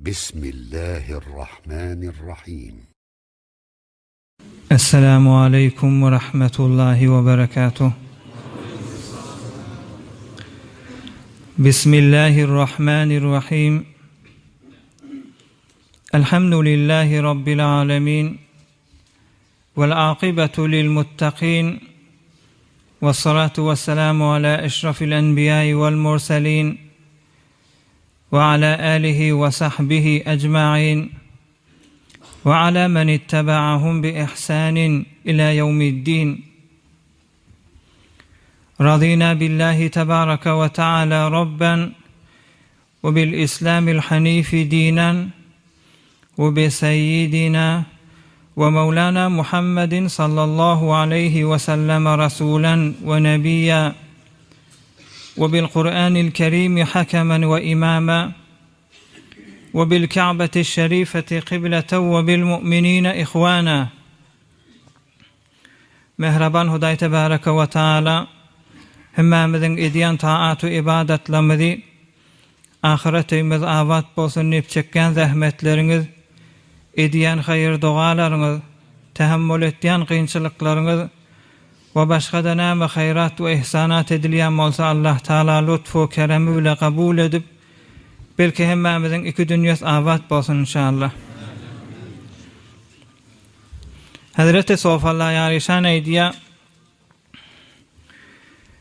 Bismillahirrahmanirrahim. Esselamu aleýkum we rahmetullahi we berekatuh. Bismillahirrahmanirrahim. Elhamdülillahi Rabbil alemin. Vel akibetu lil muttakin. Ve salatu ve selamu ala eşrafil enbiyai vel murselin. Ve ala alihi ve sahbihi ecmain. Ve ala men ittebaahum bi ihsanin ila yevmiddin. Radina billahi tebaraka ve teala Rabben ve bil İslamil hanifi dinen ve bi seyyidina ve mevlana Muhammedin sallallahu aleyhi ve sellem rasulen ve nebiyya ve bil Kur'anil Kerim hakemen ve imama ve bil Ka'beti şerifeti kıbleten ve bil mu'minine ihwana. Mähriban Hudaý Tebareke we Taala hemmämiziň edýän taat we ybadatlarymyzy ahyret öýümiz abat bolsun diýip çekýän zähmetleriňiz, edýän haýyr-dogalaryňyz, tähemmül etýän kynçylyklaryňyz we başga-da näme haýrat we ihsanat edilýän bolsa Allah Taala lutf we keremi bile kabul edip, belki hemmämiziň iki dünýesi abat bolsun inşallah. Hezreti Sofalla Ýaryşan aýdýar,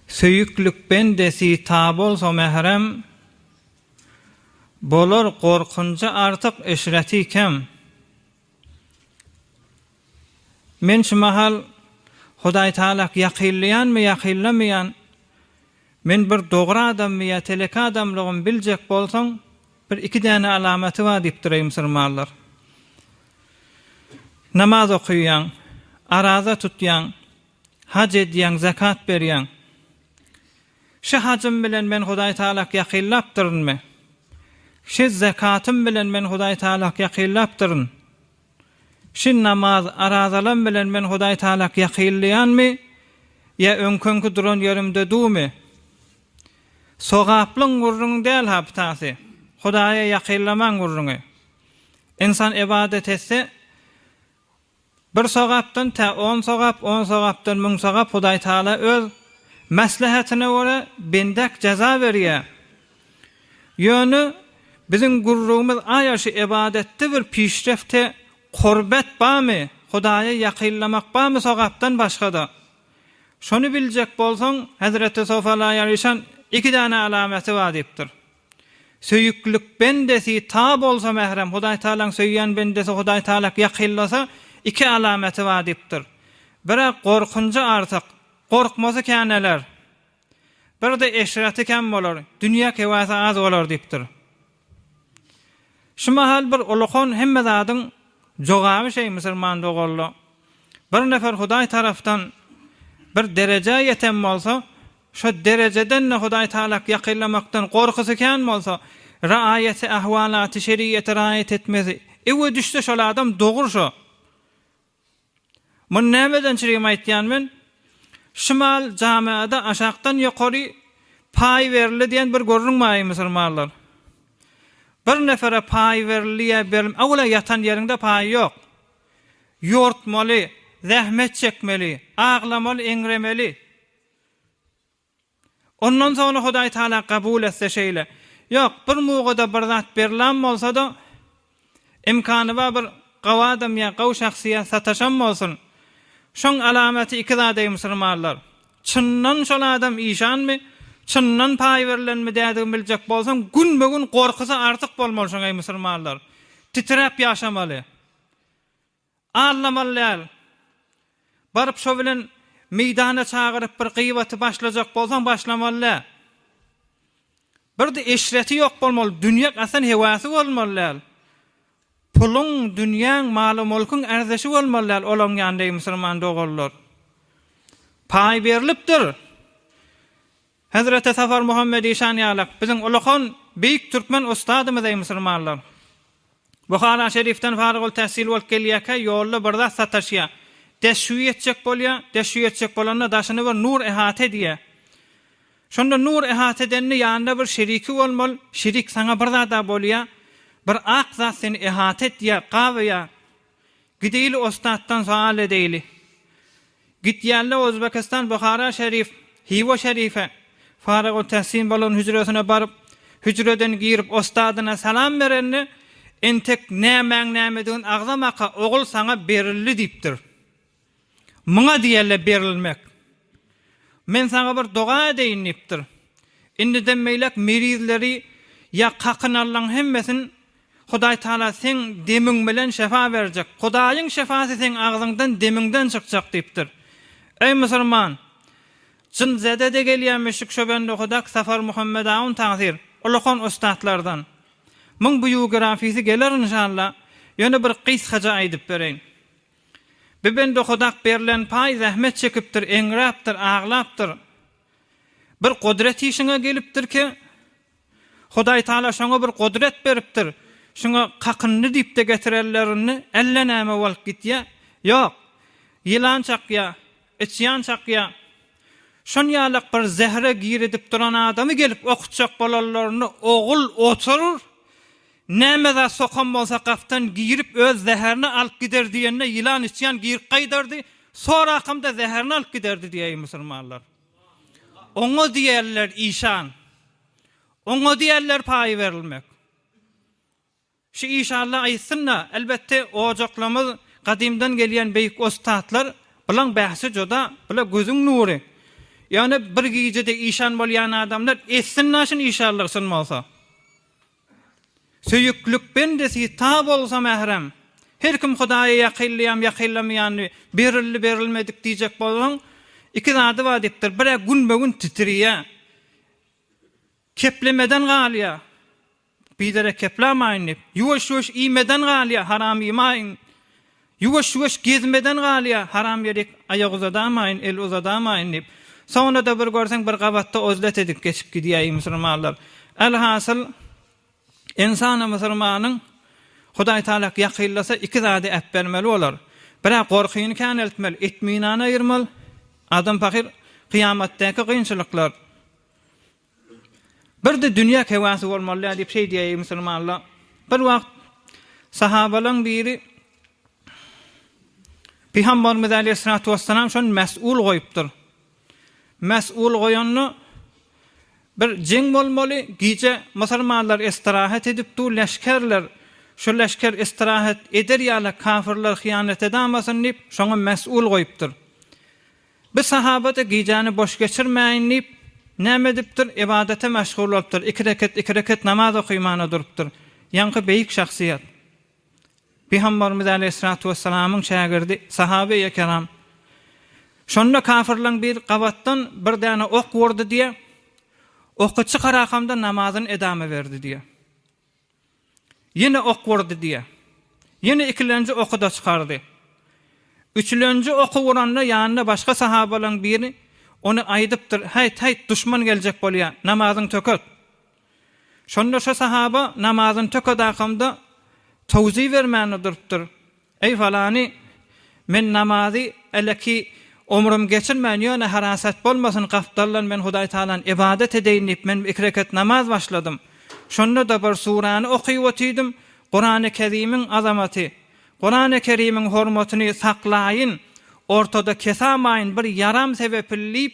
Söýüklik bendesi ta bolsa mährem, Bolar gorkunjy artyk eşreti kem. Men şu mahal Hudaýtagalak ýakynlaýanmy, ýakynlamaýan, men bir dogry adammy ýa teleke adamlygym biljek bolsaň, bir iki däne alamaty bar diýipdir eý musulmanlar. Namaz okaýaň, araza tutýaň, haj edýäň, zekat berýäň. Şi hajym bilen men Hudaý Tagalak ýakynlapdyrynmy? Şi zekatym bilen men Hudaý Tagalak ýakynlapdyryn? Şi namaz, arazalam bilen men Hudaý Tagalak ýakynlaýanmy ýa öňküňki duran ýerimde dumy? Sogaplyň gürrüňi däl ha ptasy. Hudaýa ýakynlamaň gürrüňi. Ynsan ybadat etse, bir sogapdan tä on sogap, on sogapdan müň sogap Hudaý Tagala öz mäslehetine görä bendäk jaza berýär. Ýöne biziň gürrüňimiz aýa şu ybadatda bir pişrefte kurbet barmy, Hudaýa ýakynlamak barmy sogapdan başga-da? Şony biljek bolsaň, Hezreti Sofalaýar işan iki däne alamaty bar diýipdir. Söýüklik bendesi ta bolsa mährem, Hudaý Tagalaň söýýän bendesi Hudaý Tagalak ýakynlasa, iki alamaty bar diýipdir. Bir-ä gorkunjy artyk, gorkmasy käneler. Bir-de eşreti kem bolar, dünýä hewasy az bolar diýipdir. Şu mahal bir ulukan hemme zadyň jogaby şeý musulman doganlar. Bir nefer Hudaý tarapdan bir derejä ýeten bolsa, şo derejeden-de Hudaý Tagalak ýakynlamakdan gorkusy kän bolsa, raýaty ahwalaty şeriýeti raýat etmesi ewe düşse şol adam dogry şo. Muny nämeden çürim aýtýan men? Şu mal jamiada aşakdan ýokary paý berildi diýen bir gürrüň bar eý musulmanlar. Bir nefere paý berildi ýa berilmedi, awala ýatan ýeriňde paý ýok. Ýortmaly, zähmet çekmeli, aglamaly, eňremeli. Ondan soňra Hudaý Taala kabul etse şeýle. Ýok, bir mugada bir zat berlan bolsa-da, imkany bar bir gawy adam ýa gawy şahsyýet sataşan bolsun. Şoň alamaty iki zat eý musulmanlar. Çyndan şol adam işanmy, çyndan paý berlenmi dädigini biljek bolsaň, günbe-gün gorkusy artyk bolmaly şoň eý musulmanlar. Titräp ýaşamaly. Aldamaly däl. Baryp şo bilen meýdana çagyryp bir gyýbaty başlajak bolsaň başlamaly däl. Birde eşreti ýok bolmaly, dünýä aslan hewasy bolmaly däl. Puluň, dünýäň, maly-mulkuň ärzeşi bolmaly däl olaň ýanynda eý musulman doganlar. Paý berlipdir. Hezreti Safar Muhammet işan ýalak biziň ulakan beýik türkmen ustadymyz eý musulmanlar. Buhara şerifden farygul tähsil bolup gelýärkä ýolda bir zat sataşýar. Deşşuý etjek bolýar, deşşuý etjek bolanda daşyny bir nur ehata edýär. Şonda nur ehata edende ýanynda bir şeriki bolmaly, şerik saňa bir zada bolýar. Bir ak zat seni ehata etýär, gabaýar. Gideýli ostatdan soal edeýli. Gitýänler Özbekistan Buhara şerif, Hywa şerife, Faragy Tehsin bolan hüjresine baryp, hüjreden girip ostadyna salam berende, entek nämäň nämedigini agzamaka ogul saňa berildi diýipdir. Muňa diýerler berilmek. Men saňa bir doga edeýin diýipdir. Indiden beýläk merizleri ýa kakynarlaň hemmesin Hudaý Taala seň demiň bilen şefa berjek. Hudaýyň şefasy seň agzyňdan demiňden çykjak diýipdir. Eý musulman! Jyn zede-de gelýän müşrik şo bende Hudak Safar Muhammet Awun tagsyr, ulakan ussatlardan. Muň buýugrafisy geler inşalla, ýöne bir gysgaja aýdyp bereýin. Bi bende Hudak berlen paý zähmet çekipdir, eňräpdir, aglapdyr. Bir gudret işiňe gelipdir ki, Hudaý Taala şoňa bir gudret beripdir. Şuňa kakyndy diýip-de getirerlerinde elle näme bolup gitýä? Ýok. Ýylan çakýa, içýan çakýa. Şon ýalak bir zähre giridip duran adamy gelip okutjak bolanlarynda ogul otur, näme zat sokan bolsa gapdan girip öz zäherini alyp gider diýende ýylan içýan girip gaýdardy, sorakamda zäherini alyp giderdi diýeý musulmanlar. Oňa diýerler işan. Oňa diýerler paýy berilmek. Şu işanlar aýtsyn-da, elbetde ojaklarymyz gadymdan gelýän beýik ussatlar, bulaň bähsi juda, bula gözüň nury. Ýöne bir gijede işan bolýan adamlar etsin-dä şuny işanlyk çyn bolsa. Söýüklik bendesi ta bolsa mährem. Her kim Hudaýa ýakynlaýam ýakynlamaýanyny berildi berilmedik diýjek bolsaň, iki zady bar diýipdir, bir-ä günbe-gün titriýä, keplemeden galýa, biderek keplamaýyn diýip, ýuwaş-ýuwaş iýmeden galýa, haram iýmaýyn, ýuwaş-ýuwaş gezmeden galýa, haram ýerik aýak uzadamaýyn, el uzadamaýyn diýip. Soňunda-da bir görseň bir gabatda ozlet edip geçip gidýä eý musulmanlar. Elhasyl, Ynsana musulmanyň Hudaý Taala ýakynlasa iki zady äpbermeli bolar. Birä gorkyny käneltmeli, itminany aýyrmaly. Adam pahyr kyýamatdaky kynçylyklar. Bir-de dünýä hewasy bolmaly däl diýip şeý diýýär musulmanlar. Bir wagt sahabalaryň biri Pygamberimiz Aleyhissalatu vesselam şony mes'ul goýupdyr. Mes'ul goýanda bir jeň bolmaly, gije musulmanlar istirahat edip dur, leşgerler, şu leşger istirahat eder ýaly kafirler hyýanet edamasyn diýip, şoňa mes'ul goýupdyr. Bir sahaba-da gijäni boş geçirmäýin diýip, näme edipdir, ybadata meşgul bolupdyr, iki reket, iki reket namaz okymana durupdyr. Ýaňky beýik şahsyýet. Pygamberimiz aleýhissalatu wessalamyň şägirdi, sahabeýi keram. Şonda kafirleň bir gabatdan bir däne ok urdy diýe, oky çykarakamda namazyny edama berdi diýe. Ýene ok urdy diýe. Ýene ikilenji oky-da çykardy. Üçülenji oky uranda ýanynda başga sahabalaryň biri ony aýdypdyr, Häýt, häýt, duşman geljek bolýa, namazyňy töket. Şonda şo sahaba namazyny tökedakamda towzi bermände durupdyr. Eý falany, men namazy eleki omrüm geçirmän ýöne harasat bolmasyn gapdaldan men Hudaý Tagalany ybadat edeýin diýip men iki reket namaz başladym. Şonda-da bir surany okyp otydym, Kurany Kerimiň azamaty, Kurany Kerimiň hormatyny saklaýyn, ortada kesamaýyn bir ýaram sebepli diýip,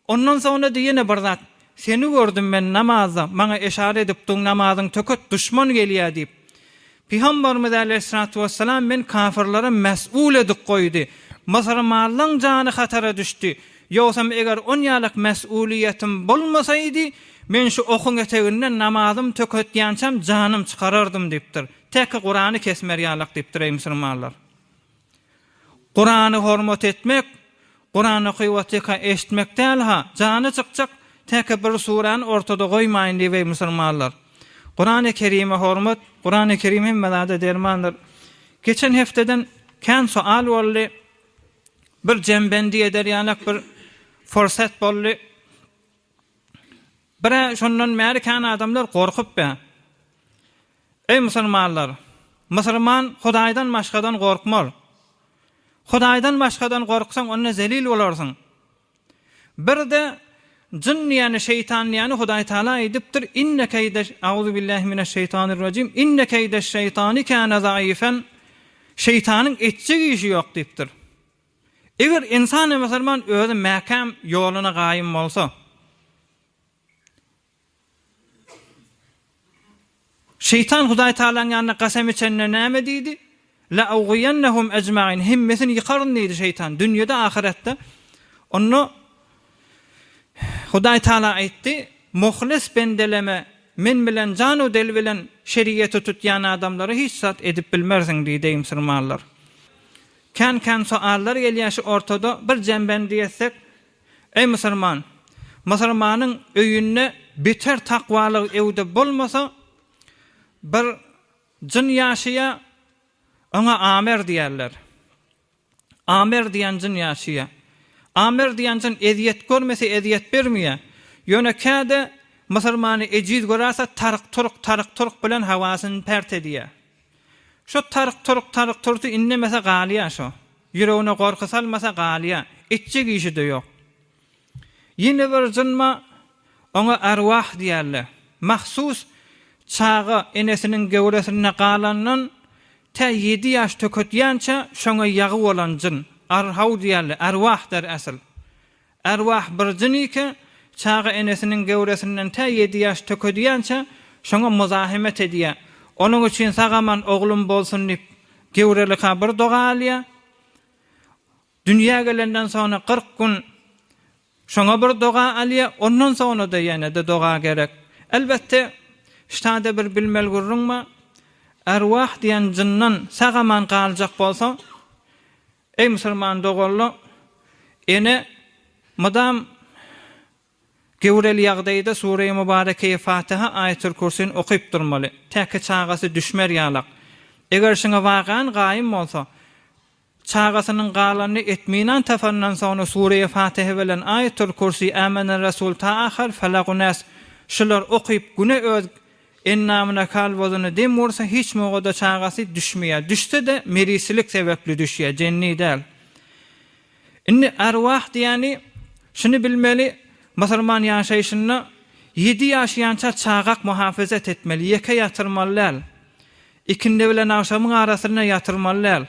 Ondan soňra-da ýene bir zat, Seni gördüm men namazda, maňa eşara edip duň namazyň töket, duşman gelýär diýip. Pygamberimiz äleyhissalatu wessalam men kafirlere mes'ul edip goýdy. Musurmanlaň jany hatara düşdi. Ýogsam eger onýalak mes'uliýetim bolmasaýdy, men şu okuň eteginden namazym töketýänçäm janym çykarardym diýipdir. Täki Kurany kesmer ýalak diýipdir eý musurmanlar. Kurany hormat etmek, Kuran okyp otyrka eşitmek däl-ha, jany çykjak täke bir surany ortada goýmaýyn diýip eý musulmanlar. Kurany Kerime hormat, Kurany Kerim hemme zada dermandyr. Geçen hefteden kän soal boldy. Bir jembendi eder ýalak bir forsat boldy. Birä şondan bäri kän adamlar gorkup bä. Eý musulmanlar! Musulman Hudaýdan başgadan gorkmaz. Hudaýdan başgadan gorksaň onda zelil bolarsyň. Bir-de. jyn diýeni, şeýtan diýeni Hudaý Taala aýdypdyr, Inne keýde, Auzubillahi mineşşeýtanirrajim, Inne keýdeşşeýtani kâne zaifen, Şeýtanyň etjek işi ýok diýipdir. Eger ynsan musulman özi mäkäm ýoluna gaýym bolsa, Şeýtan Hudaý Tagalaň ýanynda kasam içende näme diýdi? La'ugyýennehum ejmain, hemmesini ýykaryn diýdi şeýtan, dünýede, ahyretde. Onda Hudaý Tagala aýtdy, Muhlis bendeleme, men bilen jan-u dil bilen şeriýeti tutýan adamlara hiç zat edip bilmersiň diýdi, eý musulmanlar. Kän-kän soallar gelýär şu ortada, bir jembendi etsek, Eý musulman! Musulmanyň öýünde beter takwalyk ewde bolmasa, bir jyn ýaşaýar, oňa Amer diýerler. Amer diýen jyn ýaşaýar. Amer diýen jyn ezýet görmese ezýet bermeýär. Ýöne käde musulmany ejiz görärse taryk-turuk, taryk-turuk bilen hawasyny pert edýär. Şo taryk-turuk, taryk-tursy indemese galýar şo. Ýüregine gorky salmasa galýar. Etjek işi-de ýok. Ýene bir jynma, oňa arwah diýerler. Mahsus çaga enesiniň göwresinde galandan tä ýedi ýaş töketýänçä şoňa ýagy bolan jyn. Arhaw diýerler, arwah der äsl. Arwah bir jyn ike, çaga enesiniň göwresinden tä ýedi ýaş tökedýänçä şoňa muzahemet edýär. Onuň üçin sag-aman oglum bolsun diýip, göwrelika bir doga alýar. Dünýä gelenden soňra 40 gün şoňa bir doga alýar, ondan soňra-da ýene-de doga gerek. Elbetde, ştada bir bilmeli gürrüň bar. Arwah diýen jyndan sag-aman galjak bolsaň, Eý musulman doganlar, ene mydam göwreli ýagdaýda Sure-i Mübarekeýi Fatiha, Aýetul Kürsini okyp durmaly, täki çagasy düşmer ýalak. Eger şuňa wagan gaýym bolsa, çagasynyň galanyny etminan tapandan soňra Sure-i Fatiha bilen Aýetul Kürsi, Amener Resul ta ahyr, Felagu Nas şular okyp güne öz Endamyna kalbozyny dem ursa hiç mogada çagasy düşmeýär. Düşse-de merisilik sebäpli düşýär, jenni däl. Indi arwah diýýäni şuny bilmeli, musulman ýaşaýşynda ýedi ýaşaýança çagak muhafazat etmeli, ýeke ýatyrmaly däl. Ikindi bilen agşamyň arasynda ýatyrmaly däl.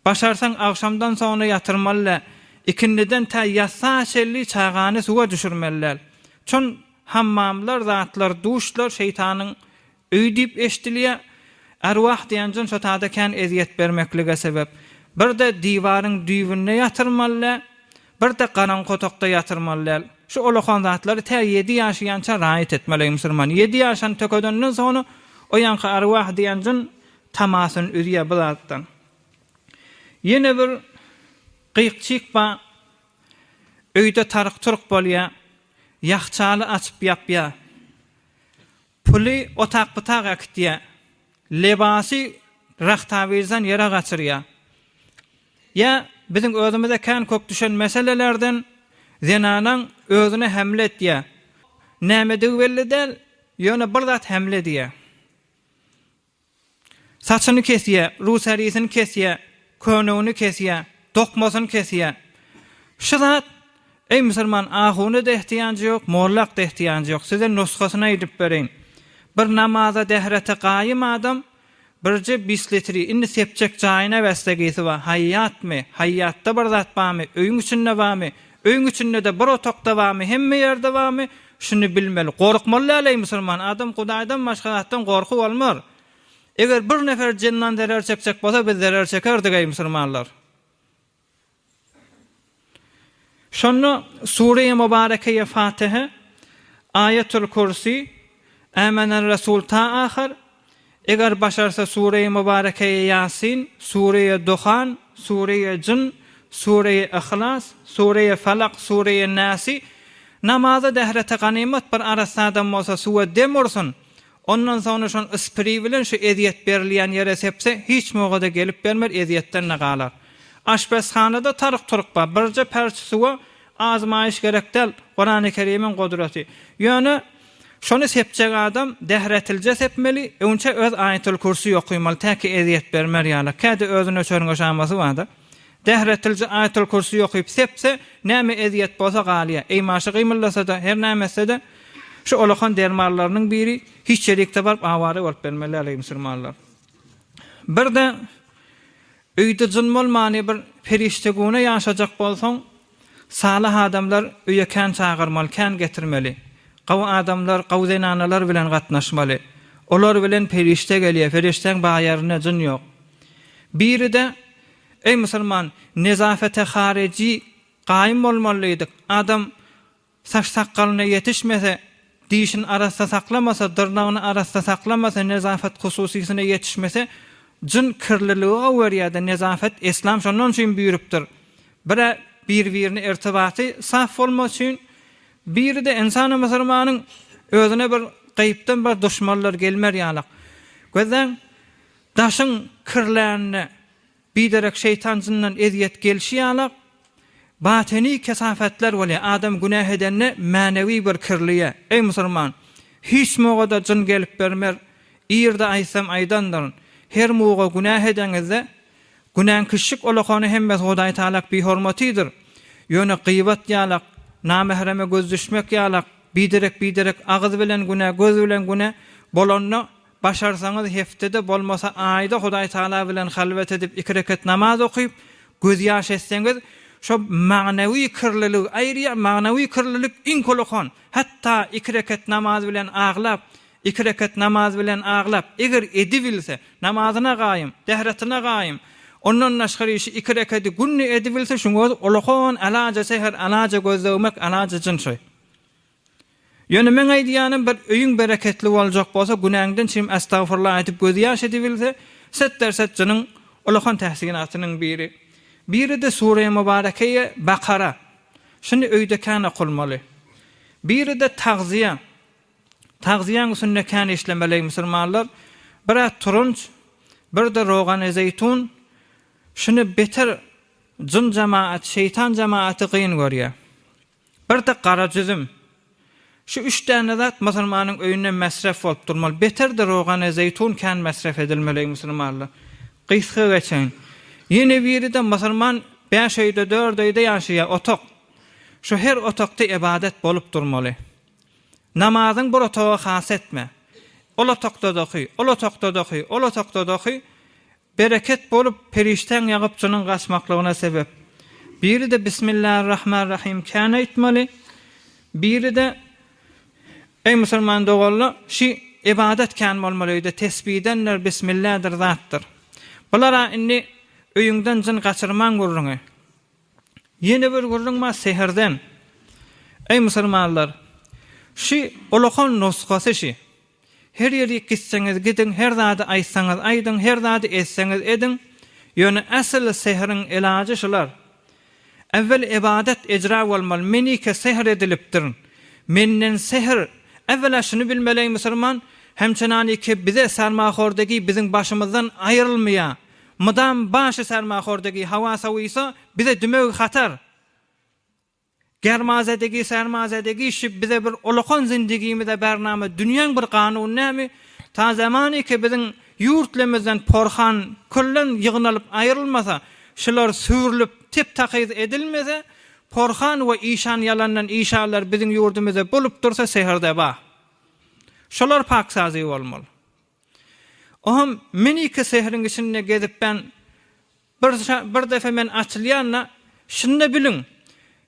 Başarsaň agşamdan soňra ýatyrmaly däl. Ikindiden tä ýassa çenli çagany suwa düşürmeli däl. Çon Hammamlar, zatlar, duşlar şeýtanyň öýi diýip eşdilýär. Arwah diýen jyn şo tada kän ezýet bermeklige sebäp. Bir-de diwaryň düýbünde ýatyrmaly däl, bir-de garaňky otagda ýatyrmaly däl. Şu olakan zatlary tä ýedi ýaşaýança raýat etmeli eý musulman. Ýedi ýaşany tökedenden soňra o ýaňky arwah diýen jyn tamasyny üzýär bu zatdan. Ýene bir gyk-çyk bar. Öýde taryk-turuk bolýar. Ýahçaly açyp ýapýar. Puly otak-butak äkitýär. Lebasy rahtabizden ýere gaçyrýar. Ýa biziň özümize kän kök düşen meselelerden zenanaň özüne hemle etýär. Nämedigi belli däl, ýöne bir zat hemle edýär. Saçyny kesýär, rusärisini kesýär, könegini kesýär, dokmasyny kesýär. Şu zat, eý musulman, ahuna-da ehtiýanjy ýok, mollak-da ehtiýanjy ýok. Size nusgasyny aýdyp bereýin. Bir namaza dährete gaýym adam birje bislitri, indi sepjek jaýyna bästegisi bar, haýýatmy, haýýatda bir zat barmy, öýüň içinde barmy, öýüň içinde-de bir otagda barmy, hemme ýerde barmy, Şuny bilmeli. Gorkmaly däl eý musulman adam Hudaýdan başga zatdan gorky bolmar. Eger bir nefer jyndan zerer çekjek bolsa biz zerer çekerdik eý musulmanlar. Şonda Sure-i Mübarekeýe Fatihe, Aýetul Kürsi, Amener Resul ta ahyr, Eger başarsa Sure-i Mübarekeýe Ýasin, Sure-i Duhan, Sure-i Jyn, Sure-i Yhlas, Sure-i Falak, Sure-i Näsi namaza dährete ganymat bir arassa adam bolsa suwa dem ursun, ondan soňra şon ispiri bilen şu ezýet berilýän ýere sepse hiç mogada gelip bermer ezýetden-de galar. Aşpezhanada taryk-turuk bar, birje parç suwa azmaýyş gerek däl, Kurany Kerimiň gudraty. Ýöne Şony sepjek adam dähretilje sepmeli, öňçe öz Aýatul Kürsi okymaly täki ezýet bermer ýaly. Käde özüne çörňe şamasy barda. Dähretilji Aýatul Kürsi okyp sepse, näme ezýet bolsa galýar. Eýmaşy gymyldasa-da, her näme etse-de, şu olakan dermanlarynyň biri hiç ýerikde baryp awara bolup bermeli däl musulmanlar. Bir-de öýde jyn bolmany bir perişdegune ýaşajak bolsaň, Salyh adamlar öýe kän çagyrmaly, kän getirmeli. Gowy adamlar, gowy zenanalar bilen gatnaşmaly. Olar bilen perişde gelýär, perişdäň baýarynda jyn ýok. Biri-de, Eý musulman, nezafete hareji gaýym bolmaly diýdik. Adam saç-sakgalyna ýetişmese, Dişini arassa saklamasa, dyrnagyny arassa saklamasa, nezafet hususysyna ýetişmese, jyn kirliligi gowy görýär-de, nezafet Eslam şondan üçin buýrupdyr. Bir-ä bir-birine irtibaty saf bolmak üçin, biri-de ynsana musulmanyň özüne bir gaýypdan bir duşmanlar gelmer ýalak. Gözläň, daşyň kirlände, Biderek şeýtan jyndan ezýet gelşi ýalak, batyny kesafetler bolýar. Adam günäh edende mänewi bir kirliýär. Eý musulman! Hiç muga-da jyn gelip bermer. Irde aýtsam aýdandyryn. Her muga günäh edeňizde, günäň kiçjik olakany hemmesi Hudaý Taalak bihormatydyr. Ýöne gybat ýalak, namähreme göz düşmek ýalak, biderek biderek agyz bilen günä, göz bilen günä bolanda Başarsaňyz hepdede bolmasa aýda Hudaý Tagala bilen halwet edip iki reket namaz okyp, gözýaş etseňiz, şo magnawy kirliligi aýyrýar, magnawy kirlilik iň kolakan, hatda iki reket namaz bilen aglap, iki reket namaz bilen aglap, eger edibilse, namazyna gaýym, dähretine gaýym, ondan daşgary işi iki rekedi günde edibilse, şuň özi ulakan alaja seher, alaja göz döwmek, alaja jyn şoý. Ýöne meň aýdýanym bir öýüň bereketli boljak bolsa günäňden çym ästagfurla aýdyp gözi ýaş edibilse set derset jynyň ulakan täsinatynyň biri. Biride sure mübarekeýe bakara. Şuny öýde kän okulmaly. Biride tagzyýa. Tagzyýaň üstünde kän işlemeli musulmanlar. Birä turunç, birde rogany zeýtun. Şuny beter jyn jemaat, şeýtan jemaaty gyn görýä. Bir-de gara jüzüm. Şu üç däne zat musulmanyň öýünde mesref bolup durmaly. Beter-de rogany zeýtun kän mesref edilmeli eý musulmanlar. Gysga geçeýin. Ýene biri-de musulman bäş öýde, dört öýde ýaşaýar, otak. Şu her otakda ybadat bolup durmaly. Namazyň bir otaga has etme. Ol otakda-da oky, ol otakda-da oky, ol otakda-da oky. Bereket bolup, perişdäň ýagyp jynyň gaçmaklygyna sebep. Biri-de Bismillarrahmanrahim kän aýtmaly, biri-de Eý musulman doganlar, şi ybadat kän bolmaly öýde tesbidendir, bismilladyr zatdyr. Bular-a indi öýüňden jyn gaçyrmaň gürrüňi. Ýene bir gürrüň bar seherden. Eý musulmanlar, şi ulakan nusgasy şi. Her ýerik gitseňiz gidiň, her zady aýtsaňyz aýdyň, her zady etseňiz ediň, ýöne äsl sehriň elajy şular. Äwwel ybadat ejra bolmaly, menike sehr edilipdir. Menden sehr, äwwela şuny bilmeli eý musulman, hemçenanike bize sarmahordegi biziň başymyzdan aýrylmyýa. Mydam başy sarmahordegi hawa sawysa bize dümewgi hatar. Germazedegi sermazedegi şi bize bir ulakan zindigimize bername dünýäň bir kanuny nämi ta zamanike biziň ýurtlemizden porhan küllen ýygnalyp aýrylmasa şular süwrülip tep takyz edilmese porhan we işan ýalandan işanlar biziň ýurdumyza bolup dursa sehirde ba şolar paksazy bolmaly Oham menike sehriň içinde gezip ben Bir bir depe men açylýan-da, şunda biliň,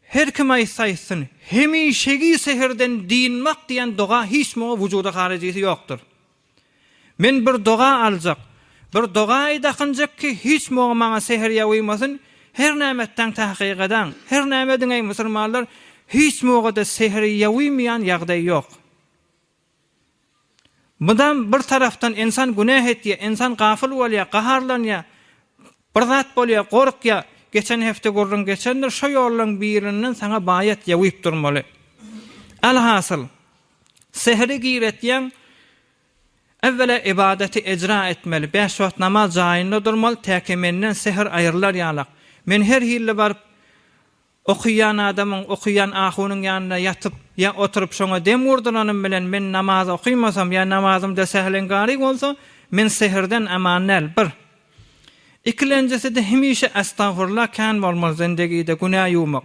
her kim aýtsa aýtsyn, hemişegi seherden dynmak diýen doga hiç muňa wujuda haryjysy ýokdur. Men bir doga aljak, bir dogaýy dakynjak ki, hiç muňa maňa seher ýawymasyn, her näme etseň tahkyk edaň, her näme ediň eý musulmanlar, hiç muňa-da seher ýawymaýan ýagdaý ýok. Mydam bir tarapdan ynsan günäh etýär, ynsan gafyl bolýar, gaharlanýar, bir zat bolýar, gorkýar. Geçen hepde gürrüň geçendir, şo ýollaň birinden saňa baýat ýawyp durmaly. Elhasyl, sehri giretýäň, äwwela ybadaty ejra etmeli, bäş wagt namaz jaýynda durmaly, täki menden sehr aýrylar ýalak. Men her hilli baryp Okaýan adamyň, okaýan ahunyň ýanynda ýatyp ýa oturyp şoňa dem urduranym bilen men namaz okymasam ýa namazymda sähleňgary bolsa, men sehrden aman däl, bir. Ikilenjisi-de hemişe Estagfurullah kän bolmaly zendegide günä ýuwmak.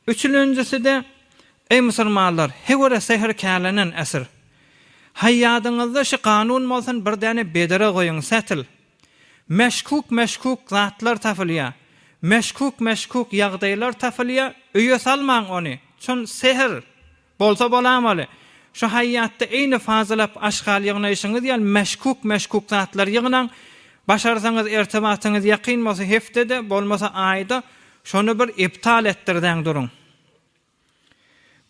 Üçülenjisi-de, eý musulmanlar, hewere sehr kälenen esir. Haýýadyňyzda şi kanun bolsun bir däne bedre goýuň, setil. Meşkuk-meşkuk zatlar tapylýa. Meşkuk-meşkuk ýagdaýlar tapylýa, öýe salmaň ony. Çün sehr. Bolsa bolamaly. Şu haýýatda eýni fazylap aşgal ýygnaýşyňyz ýaly meşkuk-meşkuk zatlar ýygnaň. Başarsaňyz ertibatyňyz ýakyn bolsa hepdede, bolmasa aýda şony bir ibtal etdirdeň duruň.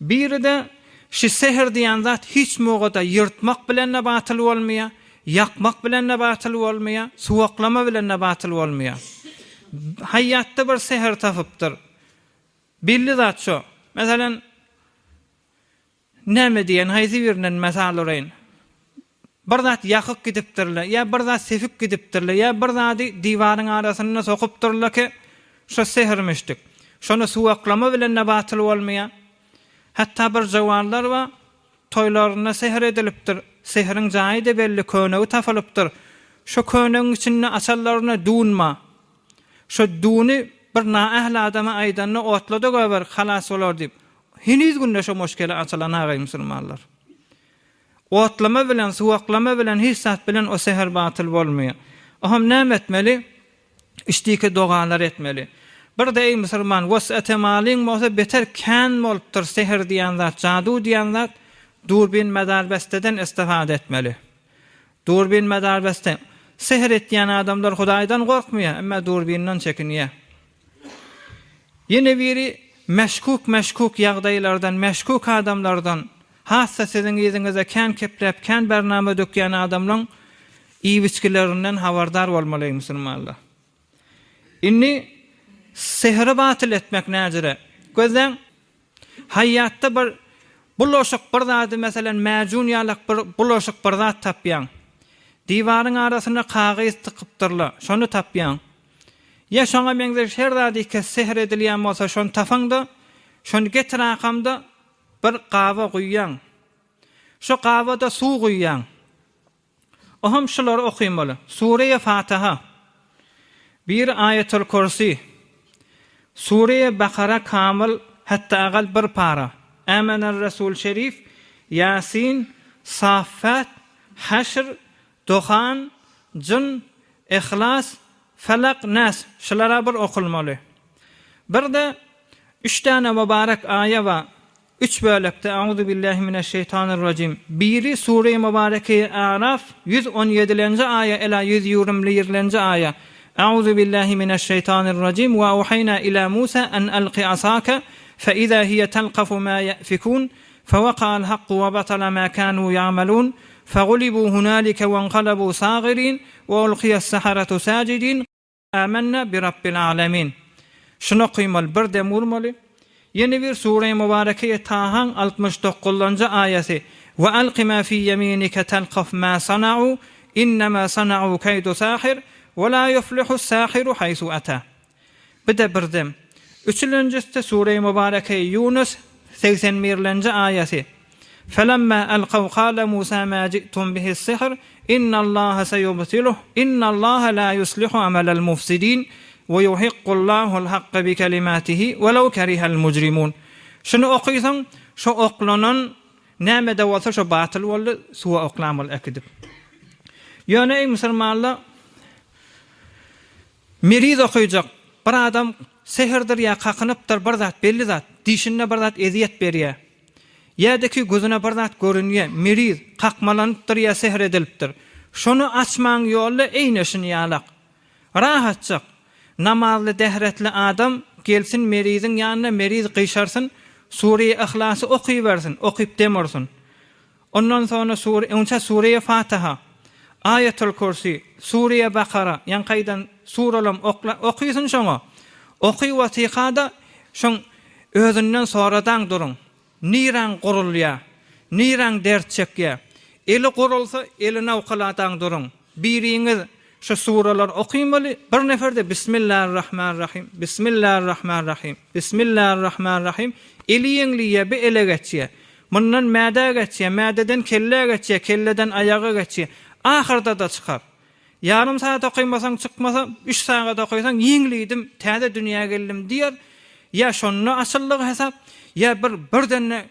Biri-de şi sehr diýen zat hiç mugada ýyrtmak bilen-de batyl bolmaýar, ýakmak bilen-de batyl bolmaýar, suwaklama bilen-de batyl bolmaýar. Haýýatda bir sehr tapypdyr. Belli zat şo. Meselem, näme diýen, haýsy birinden mysal uraýyn. Bir zat ýakyp gidipdirler, ýa bir zat sepip gidipdirler, ýa bir zady diwaryň arasynda sokupdyrlar ki, şo sehrmişdik. Şony suwaklama bilen-de batyl bolmaýar. Hatda bir jowanlar bar, Toýlarynda sehr edilipdir. Sehriň jaýy-da belli, könegi tapylypdyr. Şo könegiň içinde açanlarynda dun bar. Şo duny bir naähli adama aýdanda otla-da goýber, halas bolar diýip. Heniz günde şo moşkele açylan agaý musulmanlar. Otlama bilen, suwaklama bilen, hiç zat bilen o sehr batyl bolmaýar. Oham näme etmeli? Içdiki dogalar etmeli. Bir-de eý musulman, wes'ete malyň bolsa beter kän bolupdyr sehr diýen zat, jadu diýen zat, durbin medarbesteden istifade etmeli. Durbin medarbeste, sehr etýän adamlar Hudaýdan gorkmaýar, emma durbinden çekinýär. Ýene biri meşkuk-meşkuk ýagdaýlardan, meşkuk adamlardan, has-da siziň yzyňyzda kän kepläp, kän bernama dökýän adamlaň iýip-içgilerinden habardar bolmaly eý musulmanlar. Indi sehri batyl etmek näjüre? Gözläň, haýýatda bir bulaşyk bir zady, meselem, mäjun ýalak bir bulaşyk bir zat tapýaň. Diwaryň arasynda kagyz tykypdyrlar, şony tapýaň. Ýa şoňa meňzeş her zady kes sehr edilýän bolsa şony tapaňda, şony getir akamda bir gaba guýýaň. Şo gaba-da suw guýýaň. Oham şulary okymaly. Sureýe Fataha. Bir Aýatul Kürsi. Sureýe Bakara kamyl hatda agal bir para. Amener Resul Şerif, Ýasin, Saffat, Haşr, Dohan, Jyn, Yhlas, Felak, Nas şulara bir okulmaly. Bir-de üç däne mübarek aýa bar. Üç bölekde, Auzubillahi mineşşeýtanirrajim. Biri Sure-i Mübarekeýi A'raf, 117-lenji aýa ila 121-lenji aýa. Auzubillahi mineşşeýtanirrajim Wa auhaýna ila Musa an alqi asaka fe iza hiye talqafu ma ya'fikun fewaka'al hakku we batala ma kanu ya'malun fegulibu hunalike wenkalabu sagirin we ulqiyes saharatu sajidin Âmennâ bi Rabbil âlemin. Şuny okymaly, bir dem urmaly. Ýene bir Sure-i Mübarekeýe Tahaň 69-njy aýaty, Ve alki mâ fî ýemînike telkaf mâ sana'û, innemâ sana'û keýdu sâhir, ve lâ ýuflihus sâhiru haýsu atâ. Bir-de bir dem. Üçülenjisi-de Sure-i Mübarekeýe Ýunus 81-lenji aýaty, Felemma alkaw kale Musa ma ji'tum bihis sihr innallaha seyubtiluh innallaha la yuslihu amelel mufsidin we yuhikkullahu'l hakka bi kelimatihi welew kerihel mujrimun. Şuny okysaň şo oklanan nämede bolsa şo batyl boldy suwa oklamaly äkidip. Ýöne eý musulmanlar Meriz okyjak bir adam sehirdir ýa kakynypdyr bir zat belli zat dişinde bir zat ezýet berýä. Ýa-da ki gözüne bir zat görünýä meriz kakmalanypdyr ýa sehr edilipdir. Şony açmaň ýolda eýne şuny ýalak. Rahatjak. Namazly dähretli adam gelsin meriziň ýanyna meriz gyşarsyn Sure-i Yhlasy okybersin okyp dem ursun. Ondan soňra sure, öňçä Sure-i Fatiha, Aýatul Kürsi, Sure-i Bakara, ýaňky aýdan suralam okla, okysyn şoňa. Oky watyka-da şoň özünden soradaň duruň. Niräň gurulýa? Niräň dert çekýä? Eli gurulsa, elini owkaladaň duruň. Biriňiz şu suralary okymaly, bir nefer-de Bismillarrahmanrahim, Bismillarrahmanrahim, Bismillarrahmanrahim, eli ýeňleýär, bir ele geçýär. Mundan mädä geçýär, mädeden kellä geçýär, kelleden aýaga geçýär. Ahyrda-da çykar. Ýarym sagat okymasaň çykmasa, üç sagat okysaň ýeňlidim, täze dünýä geldim diýer. Ýa şonda açyldygy hesap, ýa bir birdende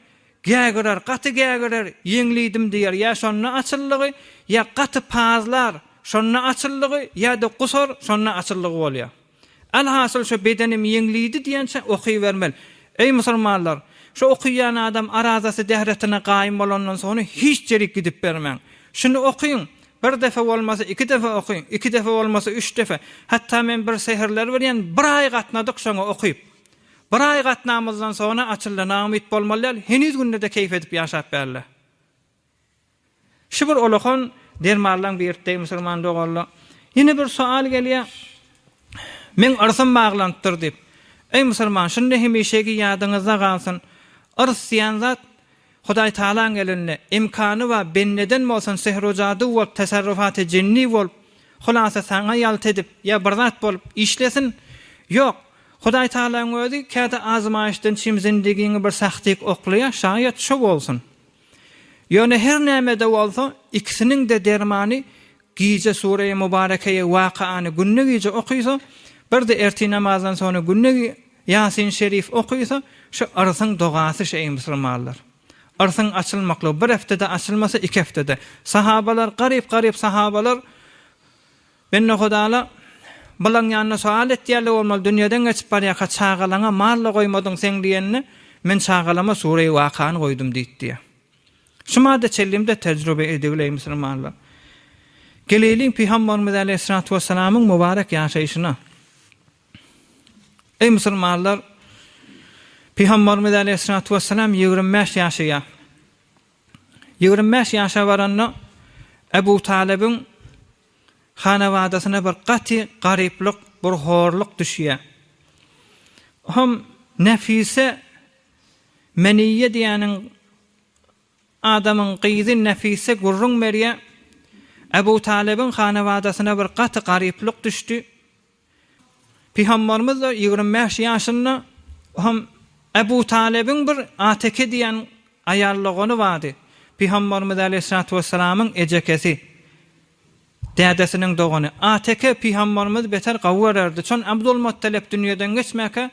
gägirer, gaty gägirer, ýeňlidim diýer, ýa şonda açyldygy, ýa gaty pazlar, şonda açyldygy, ýa-da gusar, şonda açyldygy bolýar. Elhasyl şo bedenim ýeňlidi diýençä okybermeli. Eý musulmanlar! Şo okyýan adam arazasy dähretine gaýym bolandan soňra hiç ýerik gidip bermäň. Şuny okyň, bir defe bolmasa iki defe okyň, iki defe bolmasa üç defe. Hatda men bir sehrler bilýän, bir aý gatnadyk şoňa okyp. Bir aý gatnamyzdan soňra açyldy, naumyt bolmaly däl, heniz günde-de keýp edip ýaşap bärler. Şu bir olakan dermanlaň birtdeý musulman doganlar. Ýene bir soal gelýär. Meň yrsym baglanypdyr diýip. Eý musulman, şunda hemişeki ýadyňyzda galsyn. Yrs diýen zat Hudaý Tagalaň elinde. Imkany bar, bendeden bolsun sihru-jadu bolup, tesarrufaty jinni bolup, hulasa saňa ýalta edip ýa bir zat bolup işlesin. Ýok. Hudaý Tagalaň özi käte azmaýyşdan çim zindigiňi bir sahtyk oklaýar, şaýat şo bolsun. Ýöne her näme-de bolsa, ikisiniň-de dermany gije Sureýi Mübarekeýi Wakyany günde gije okysa, bir-de ertir namazdan soňra günde Ýasin Şerif okysa, şu yrsyň dogasy şu eý musulmanlar. Yrsyň açylmaklygy bir hepdede açylmasa iki hepdede. Sahabalar garyp-garyp sahabalar Bende Hudala bulaň ýanynda soal etýärler bolmaly, dünýeden geçip barýarka çagalaňa mal-da goýmadyň seň diýenine, men çagalama Sureýi Wakany goýdum diýip diýýär. Şu madda çenlimde tejrübe edigileý musulmanlar. Geleýliň Pygamberimiz aleýhissalatu wessalamyň mübarek ýaşaýşyna. Eý musulmanlar, Pygamberimiz aleýhissalatu wessalam 25 ýaşaýar. 25 ýaşa baranda Ebu Talybyň Hanawadasyna bir gaty garyplyk, bir horluk düşýär. Hom Nefise Meniýe diýýäniň adamyň gyzy Nefise gürrüň berýär, Ebu Talybyň hanawadasyna bir gaty garyplyk düşdi. Pygamberimiz-de 25 ýaşynda, hom Ebu Talybyň bir Ateke diýen aýal dogany bardy. Pygamberimiz aleýhissalatu wessalamyň ejekesi. Dädesiniň dogany Ateke pygamberimizi beter gawy görerdi. Şon Abdulmuttalep dünýeden geçmäkä,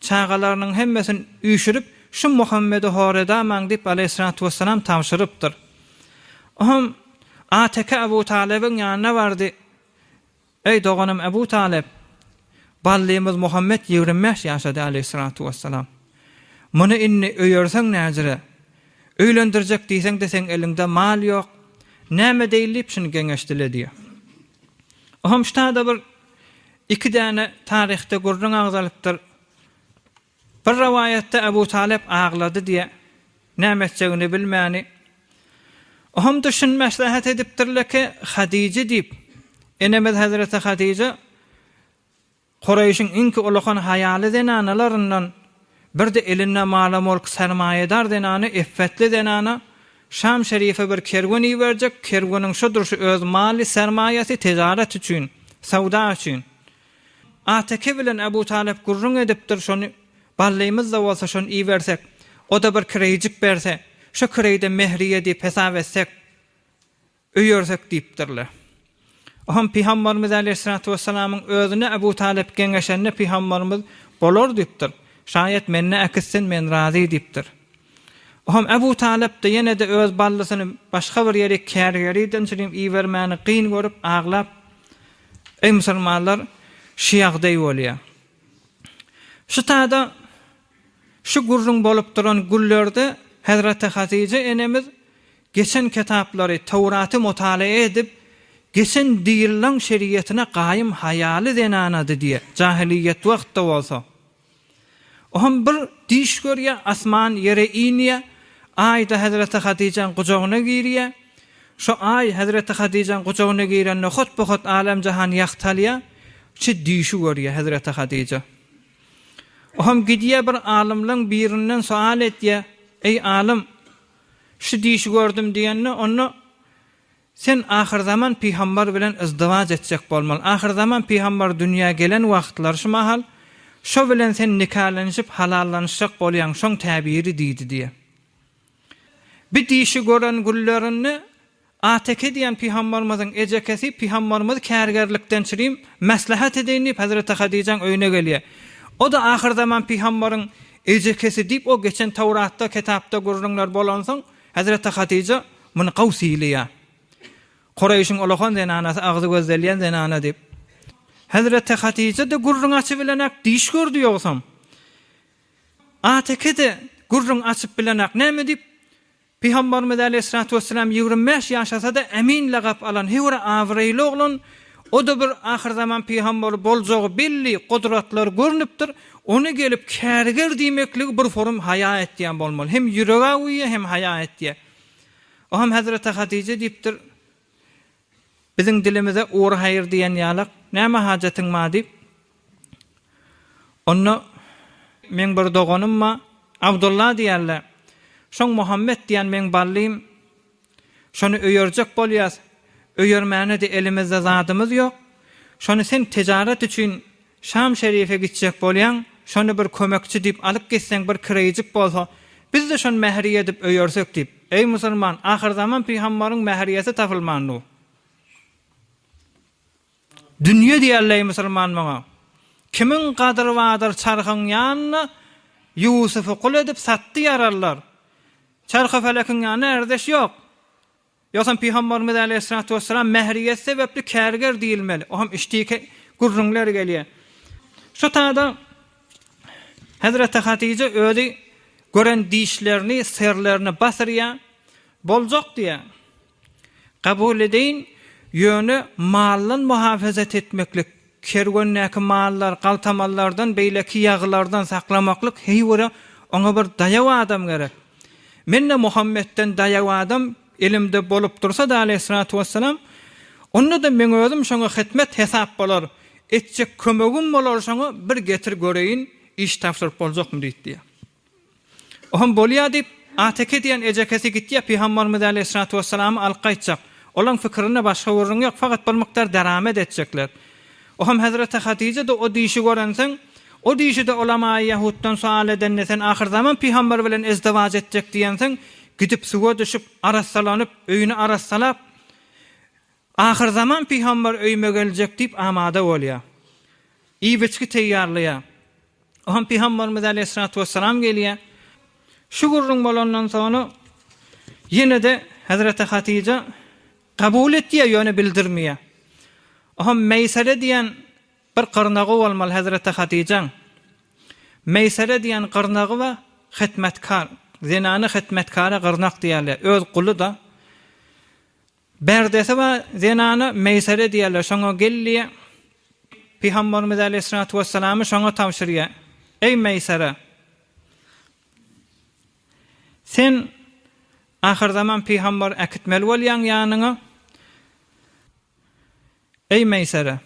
çagalarynyň hemmesini üýşürip, Şu Muhammedi hor edamaň diýip aleýhissalatu wessalam tabşyrypdyr. Ohm Ateke Abu Talybyň ýanyna bardy. Eý, doganym Abu Talyp! Ballymyz Muhammet 25 ýaşady aleýhissalatu wessalam. Muny indi öýerseň näjire? Öýlendirjek diýseň-de seň eliňde mal ýok. Näme edeýin diýip şuny geňeşdile diýýär. Ohm ştada bir iki däne taryhda gürrüň agzalypdyr. Bir rowaýatda Ebu Talyp aglady diýýär. Näme etjegini bilmäni. Ohm-da şuny mäslahat edipdirler ki, Hadije diýip, enemiz hezreti Hadije Kureýşiň iňki ulakan haýaly zenanalaryndan, bir-de elinde mala-mulk sermaýadar zenany, iffetli zenana Şam şerife bir kerwen iberjek, kerweniň şo durşy öz maly, sermaýasy tejaret üçin, söwda üçin. Ateke bilen Ebu Talyp gürrüň edipdir, şony ballymyz-da bolsa şony ibersek, o-da bir kireýjik berse, şo kireýde mehriýe diýip hesap etsek, öýersek diýipdirler. Ohm Pygamberimiz aleýhissalatu wessalamyň özüne Ebu Talyp geňeşende Pygamberimiz bolar diýipdir. Şaýat mende äkitsin men razy diýipdir. Ohm Ebu Talyp-da ýene-de öz ballysyny başga bir ýerik kärgeriden çynym ibermäni kyn görüp aglap Eý musulmanlar şu ýagdaý bolýar. Şu tada şu gürrüň bolup duran günlerde Hezreti Hatyja enemiz Geçen kitaplary, Töwraty mutalaýa edip, geçen ýyllaň şeriýetine gaýym haýaly zenanady diýe, jahylyýet wagtda bolsa. Ohm bir düýş görýä, asman ýere inýä, aý-da hezreti Hatyjaň gujagyna girýä. Şo aý hezreti Hatyjaň gujagyna girende hot-bu-hot alem-jahan ýagtalýa, şi düýşi görýä hezreti Hatyja. Ohm gidýä bir alymlaň birinden soal etýä, Eý alym! Şu dişi gördüm diýende, onda Sen ahyrzaman pygambar bilen yzdywaç etjek bolmaly. Ahyrzaman pygambar dünýä gelen wagtlary şu mahal, şo bilen sen nikalanyşyp halallanyşjak bolýaň, şoň täbiri diýdi diýýär. Bi dişi gören günlerinde. Ateke diýen pygambarymyzyň ejekesi pygambarymyzy kärgerlikden çirim mäslehat edeýin diýip Hezreti Hadyjaň öýüne gelýär. O-da ahyrzaman pygambaryň ejekesi diýip o geçen Tawratda ketapda gürrüňler bolansoň Hezreti Hadyja muny gawy sylaýar. Kureýşiň ulakan zenanasy agzy gözdelýän zenana diýip. Hezreti Hatyja-da gürrüň açybilenak diş gördi ýogsam. Ateke-de gürrüň açyp bilenak näme diýip, Pygambarymyz äleyhissalatu wessalam 25 ýaşasa-da Emin lagap alan heý bir abraýly oglan, o-da bir ahyrzaman pygambary boljagy belli, gudratlary görnüpdir, ony gelip kärger diýmekligi bir forum haýa etýän bolmaly. Hem ýüregi awuýa hem haýa etýä. O hem Hezreti Hatyja diýipdir, Biziň dilimize ugur haýyr diýen ýalak, näme hajatyň bar diýip. Onda meň bir doganym bar, Abdulla diýerler. Şoň Muhammet diýen meň ballym. Şony öýerjek bolýas. Öýermäne-de elimizde zadymyz ýok. Şony sen tejaret üçin Şam şerife gitjek bolýaň, şony bir kömekçi diýip alyp gitseň bir kireýjik bolsa, biz-de şony mähriýe edip öýersek diýip. Eý musulman, ahyrzaman pygambaryň mähriýesi tapylman dur. Dünýe diýerleý musulman muňa. Kimiň gadyry bardyr çarhyň ýanynda, Ýusuby gul edip satdy ýaralylar. Çarhy-felekiň ýanynda ärdeş ýok. Ýogsam Pygamberimiz aleýhissalatu wessalam mähriýet sebäpli kärger diýilmeli. O hem içdiki gürrüňler gelýär. Şu tada Hezreti Hatyja özi gören dişlerini, syrlaryny basyrýar. Boljak diýýär. Kabul edeýin, ýöne maldan muhafazat etmeklik, kerwendäki mallar, galtamanlardan, beýleki ýagylardan saklamaklyk heý görä oňa bir daýaw adam gerek. Mende Muhammetden daýaw adam elimde bolup dursa-da aleýhissalatu wessalam, onda-da meň özüm şoňa hytmet hesap bolar, etjek kömegim bolar şoňa bir getir göreýin, iş tabşyryp boljakmy diýip diýýär. Ohm bolýa diýip, Ateke diýen ejekesi gitýä Pygambarymyz aleýhissalatu wessalamy alyp gaýtjak. Olaň pikirinde başga gürrüň ýok, fakat bir mukdar deramet etjekler. Ohm hezreti Hatyja-da o dişi görensoň, o dişi-de ulamaýy ýahutdan sual edende sen ahyrzaman pygamber bilen izdiwaç etjek diýensoň, gidip suwa düşüp, arassalanyp, öýüni arassalap, Ahyrzaman pygamber öýüme geljek diýip amada bolýar. Iýip-içgi teýýarlaýar. Oňa pygamberimiz aleýhissalatu wessalam gelýär. Şu gürrüň bolandan soňra ýene-de hezreti Hatyja kabul etýär, ýöne bildirmeýär. Oňa Meýsere diýen bir gyrnagy bolmaly hezreti Hatyjaň. Meýsere diýen gyrnagy bar, hytmetkar. Zenany hytmetkara gyrnak diýerler. Öz guly-da. Bärdesi bar zenana Meýsere diýerler, şoňa gel diýýär. Pygamberimiz aleýhissalatu wessalamy şoňa tabşyrýar. Eý Meýsere! Sen ahyrzaman pygamber äkitmeli bolýaň ýanyňa. Eý Meýsere!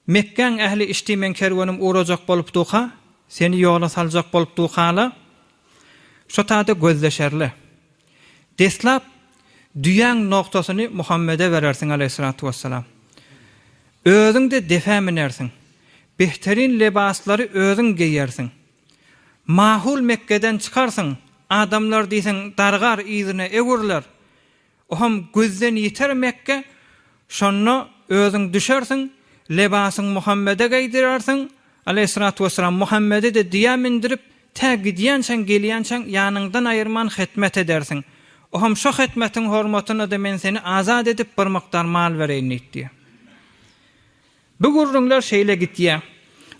Mekgäň ähli içdi meň kerwenim ugrajak bolup duka, seni ýola saljak bolup dukala, şo tada gözleşerle. Deslap düýäň nogtasyny Muhammede berersiň aleýhissalatu wessalam. Özüň-de depä münersiň. Behterin lebaslary özüň geýersiň. Mahul Mekgeden çykarsyň, adamlar diýseň dargar yzyna öwrüler. Oham gözden ýiter Mekge, şonda özüň düşersiň, lebasyň Muhammede geýdirersiň, aleýhissalatu wessalam, Muhammedi-de düýä mündürip, tä gidýänçäň, gelýänçäň ýanyňdan aýyrman hytmet edersiň. Oham şo hytmetiň hormatyna-da men seni azat edip bir mukdar mal bereýin diýipdi. Bu gürrüňler şeýle gidýär.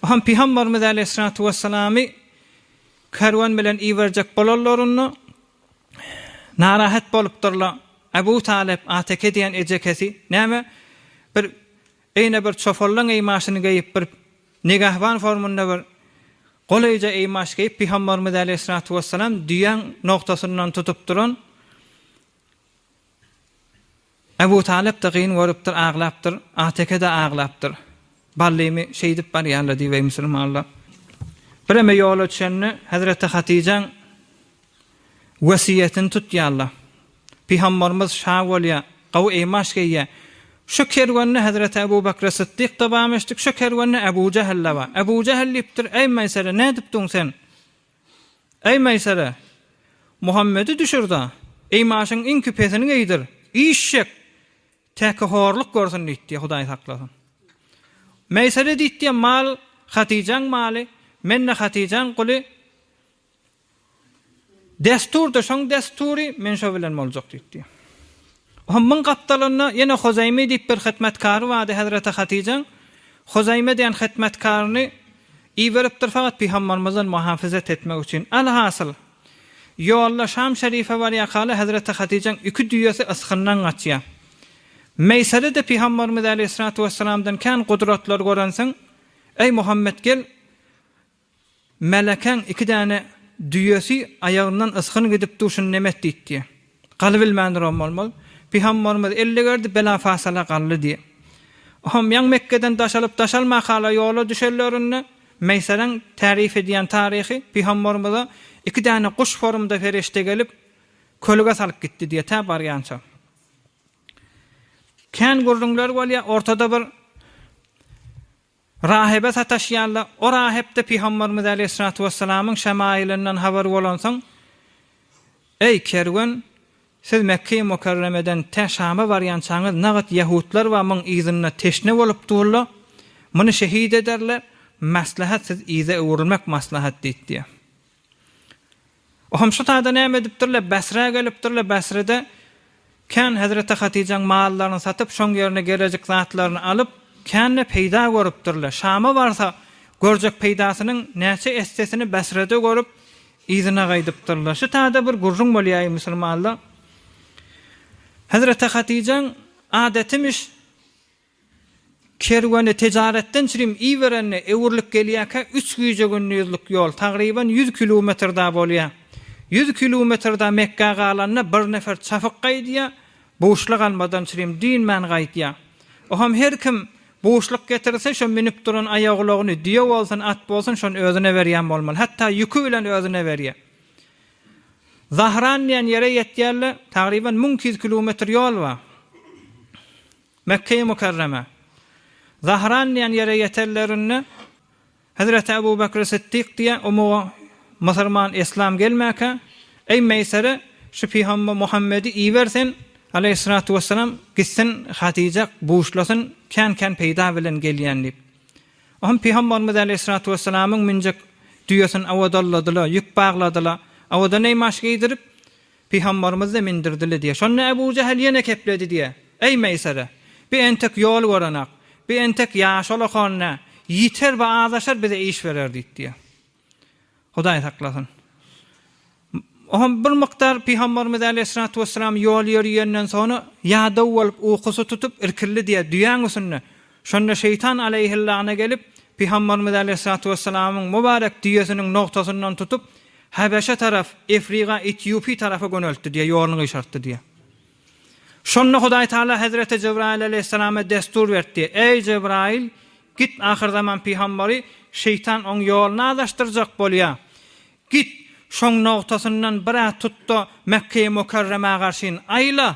Oham Pygamberimiz aleýhissalatu wessalamy kerwen bilen iberjek bolanlarynda, Narahat bolupdyrlar. Ebu Talyp, Ateke diýen ejekesi, näme, bir eýne bir çopallaň eýmaşyny geýip, bir negahban formunda bir golaýja eýmaş geýip, Pygamberimiz aleýhissalatu wessalam düýäň nogtasyndan tutup duran Ebu Talyp-da gyn görüpdir, aglapdyr, Ateke-de aglapdyr. Ballymy şeýdip barýarlar diýip, eý musulmanlar. Bireme ýola düşende Hezreti Hatyjaň wesýetini tutýarlar. Pygamberimiz şa bolýar, gowy eýmaş geýýär. Şu kerwende Hezreti Ebu Bekre Sytdyk-da barmyşdyk, şu kerwende Ebu Jähil-de bar. Ebu Jähil diýipdir, Eý Meýsere, nädipdiň sen? Eý Meýsere, Muhammedi düşür-de, eýmaşyň iňki pesini geýdir. Işşek! Täki horluk görsün diýdi, Hudaý saklasyn. Meýsere diýdi, mal Hatyjaň maly, men-de Hatyjaň guly. Destur-da şoň destury, men şo bilen boljak diýdi. Onuň gapdalynda ýene Huzaýme diýip bir hytmatkary bardy hezreti Hatyjaň. Huzaýme diýen hytmatkaryny iberipdir fakat pygambarymyzdan muhafazat etmek üçin. Alhasyl, ýolda Şam şerife barýarkalar hezreti Hatyjaň iki düýesi ysgyndan gaçýar. Meýsere-de pygambarymyz äleyhissalatu wessalamdan kän gudratlar görensoň, Eý Muhammet gel, Mälekäň iki däne düýesi aýagyndan ysgyn gidip dur şuny nemet diýdi diýe. Galybilmändir om bolmaly. Pygambarymyz elle gerdi bela fasala galdy diýe. Ohm ýaň Mekgeden daşalyp daşalmakala ýola düşenlerinde Meýseräň tärif edýän taryhy Pygambarymyza iki däne guş forumda pereşde gelip kölge salyp gitdi diýe tä barýança. Kän gürrüňler bolýa ortada bir Rahyba sataşýarlar. O rahyp-da Pygamberimiz aleýhissalatu wessalamyň şemaýylyndan habary bolansoň, Eý, kerwen! Siz Mekgeýi Mükerremeden tä Şama barýançaňyz nagt ýahudlar bar muň yzynda teşne bolup durlar, muny şehit ederler, maslahat siz yza öwrülmek maslahat diýdi diýýär. Ohm şu taýda näme edipdirler, Basra gelipdirler, Basrada kän hezreti Hatyjaň mallaryny satyp, şoň ýerine gerejik zatlaryny alyp, kän-de peýda görüpdirler. Şama barsa, görjek peýdasynyň näçe essesini Basrada görüp, yzyna gaýdypdyrlar. Şu taýda bir gürrüň bolýar, eý musulmanlar! Hezreti Hatyjaň adatymiş, Kerweni tejaretden çirim iberende öwrülip gelýärkä üç gije-gündizlik ýol, tagryban ýüz kilometr da bolýar. Ýüz kilometr da Mekgä galanda bir nefer çapyk gaýdýar, buşluk almadan çirim dynman gaýdýar. Oham her kim buşluk getirse şo münüp duran aýagulagyny, düýe bolsun, at bolsun, şony özüne berýän bolmaly. Hatda ýüki bilen özüne berýär. Zahran diýen ýere ýetýärler, tagryban 1200 kilometr ýol bar. Mekge-i Mükerreme, Zahran diýen ýere ýetenlerinde, Hezreti Ebu Bekri Sytdyk diýýär, Omuga musulman, yslam gelmäkä, Eý Meýsere, şu pygamber Muhammedi iber sen, aleýhissalatu wessalam, gitsin Hatyja buşlasyn, kän-kän peýda bilen gelýän diýip. Ohm pygamberimiz aleýhissalatu wessalamyň münjek düýesini awadaladylar, ýük bagladylar, awada neýmaş geýdirip, Pygambarymyz-da mindirdili diýýär. Şonda Ebu Jähil ýene kepledi diýýär, Eý, Meýsere! Bi entek ýol görenak. Bi entek ýaş olakan nä. Ýiter we azaşar bize iş berer diýdi diýýär. Hudaý saklasyn. Ohm bir mukdar Pygambarymyz äleyhissalatu wessalam ýol ýörüýenden soňra ýadaw bolup ukusy tutup irkildi diýýär düýäň üstünde. Şonda şeýtan aleýhillana gelip Pygambarymyz äleyhissalatu wessalamyň mübarek düýesiniň nogtasyndan tutup Habeşe tarap, Efriga, Etiopiý tarapa göneltdi diýýär, ýoluny gyşartdy diýýär. Şonda Hudaý Taala hezreti Jebraýyl aleýhissalama destur berdi diýýär, Eý, Jebraýyl, git ahyrzaman pygambary şeýtan oň ýoluny azaşdyrjak bolýar. Git, şoň nogtasyndan bir-ä tut-da Mekgeýi Mükerremä garşyn aýla.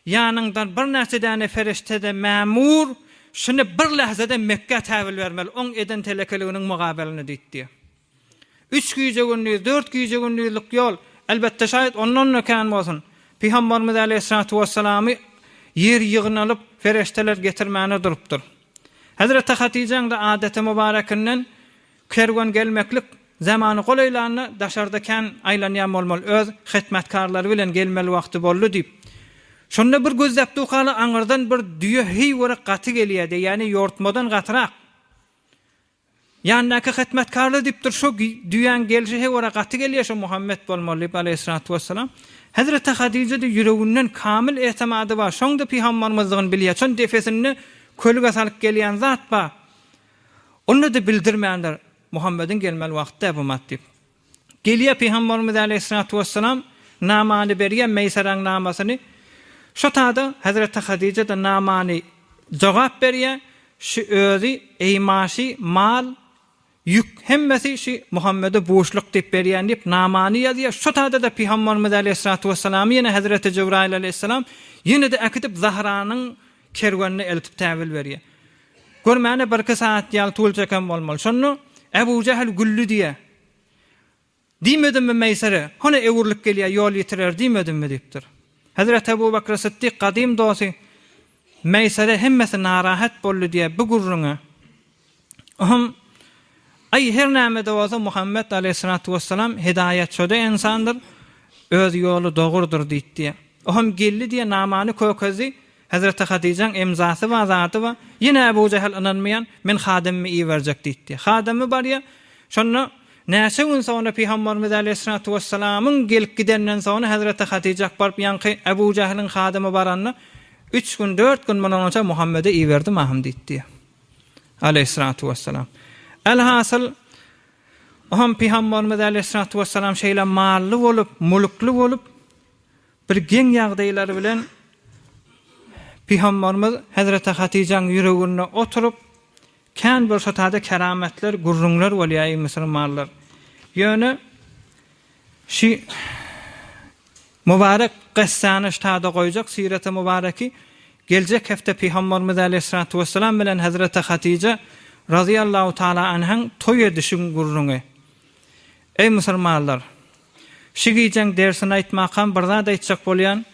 Ýanyňdan birnäçe däne perişde-de mämur, şuny bir lähzede Mekgä täwil bermeli, oň eden telekeliginiň mugabeline diýdi diýýär. Üç gije-gündiz, dört gije-gündizlik ýol, elbetde şaýat ondan-da kän bolsun, Pygamberimiz aleýhissalatu wessalamy ýer ýygnalyp, pereşdeler getirmäne durupdyr. Hezreti Hatyjaň-da adaty mübärekinden kerwen gelmeklik zamany golaýlanda daşarda kän aýlanýan bolmaly, öz hytmatkarlary bilen gelmeli wagty boldy diýip. Şonda bir gözläp durkaly aňyrdan bir düýe heýwere gaty gelýärdi, ýagny ýortmadan gatyrak. Ýanyndaky hytmatkarlar diýipdir, Şu düýäň gelşi hewara gaty gelýär, şo Muhammet bolmaly diýip, aleýhissalatu wessalam. Hezreti Hadyja-da ýüreginden kamyl etimady bar, şoň-da pygambarymyzdygyny bilýär, şoň depesinde kölge salyp gelýän zat bar. Onda-da bildirmändir, Muhammediň gelmeli wagty-da bu mat diýip. Gelýär Pygamberimiz aleýhissalatu wessalam namany berýär, Meýseraň namasyny. Şo tada Hezreti Hadyja-da namany jogap berýär, Şu özi, eýmaşy, mal, ýük hemmesi şu Muhammede buşluk diýip berýän diýip namany ýazýar. Şo tada-da Pygamberimiz aleýhissalatu wessalamy ýene Hezreti Jebraýyl aleýhissalam ýene-de äkidip Zahranyň kerwenine eltip täwil berýär. Görmäne birki sagat ýaly tul çeken bolmaly. Şonda Ebu Jähil güldi diýýär. Diýmedimmi Meýsere, hany öwrülip gelýär, ýol ýitirer diýmedimmi diýipdir. Hezreti Ebu Bekri Sytdyk gadym dosty Meýsere hemmesi narahat boldy diýýär bu gürrüňe. Ohm, Aý, her näme-de bolsa Muhammet aleýhissalatu wessalam hidaýatçöde ynsandyr, öz ýoly dogrudyr diýdi diýýär. Ohm geldi diýýär, namany kökezdi, Hezreti Hatyjaň emzasy bar, zady bar. Ýene Ebu Jähil ynanmaýan, men hadymymy iberjek diýdi diýýär. Hadymy barýar, şonda näçe gün soňra Pygamberimiz aleýhissalatu wessalamyň gelip gidenden soňra Hezreti Hatyjak baryp ýaňky Ebu Jähiliň hadymy baranda, Üç gün, dört gün mundan onça Muhammede iberdim ahym diýdi diýýär. Aleýhissalatu wessalam. Elhasyl, ohm Pygamberimiz aleýhissalatu wessalam şeýle mally bolup, mulkly bolup, Bir geň ýagdaýlar bilen Pygamberimiz Hezreti Hatyjaň ýüreginde oturyp, kän bir şo taýda kerametler, gürrüňler bolýar eý musulmanlar. Ýöne şi mübarek kyssany şu taýda goýjak, sireti mübareki geljek hepde Pygamberimiz aleýhissalatu wessalam bilen Hezreti Hatyja razyýallahu taala anhaň toý edişiň gürrüňi. Eý musulmanlar! Şi gijäň dersini aýtmakam bir zat aýtjak bolýan,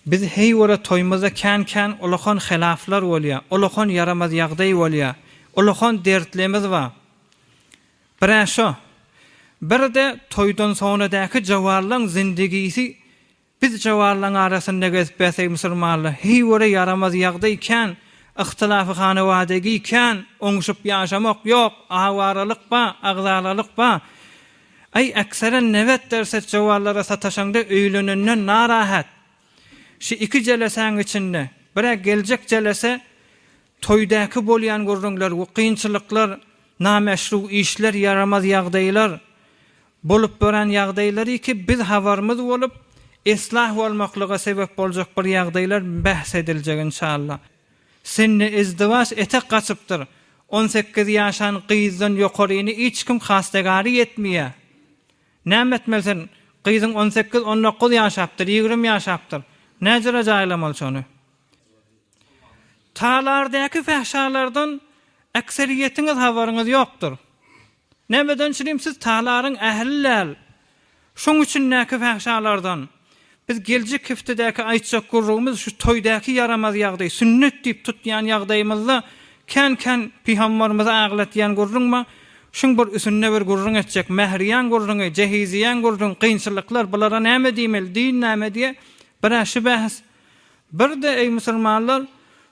biz heýwere toýumyzda kän-kän ulakan helaflar bolýa, ulakan ýaramaz ýagdaý bolýa, ulakan dertlemiz bar. Birä şo. Birde toýdan soňradäki jowanlaň zindigisi Biz jawanlaň arasynda gezip bäsek musulmanlar heý göre ýaramaz ýagdaý kän, yhtylafy hanawadegi kän, oňşup ýaşamak ýok, awaralyk ba, agzalalyk ba. Aý äkseren nebet derset jawanlara sataşaňda öýlenenden narahat. Şi iki jelesäň içinde, birä geljek jelese toýdaky bolýan gürrüňler we kynçylyklar, nameşru işler, ýaramaz ýagdaýlar, Bolup bören ýagdaýlary ki biz habarymyz bolup, eslah bolmaklyga sebep boljak bir ýagdaýlar bähs ediljek inşallah. Sende izdiwaç etek gaçypdyr. On sekiz ýaşan gyzdan ýokaryny hiç kim hastegary etmeýä. Näme etmeli sen? Gyzyň on sekiz, on dokuz ýaşapdyr, ýigrimi ýaşapdyr. Näjüre jaýlamaly şony? Talardäki fähşalardan äkseriýetiňiz habaryňyz ýokdur. Nämeden çürim siz talaryň ähli däl. Şoň içindäki fähşalardan. Biz geljek heftedäki aýtjak gürrüňimiz şu toýdäki ýaramaz ýagdaý, sünnet diýip tutýan ýagdaýymyzda kän-kän pygambarymyzy aglatýan gürrüň bar. Şuň bir üsünde bir gürrüň etjek. Mähriýaň gürrüňi, jehiziýaň gürrüň, kynçylyklar, bulara näme diýmeli, din näme diýe, bir-ä şu bähs. Bir-de eý musulmanlar,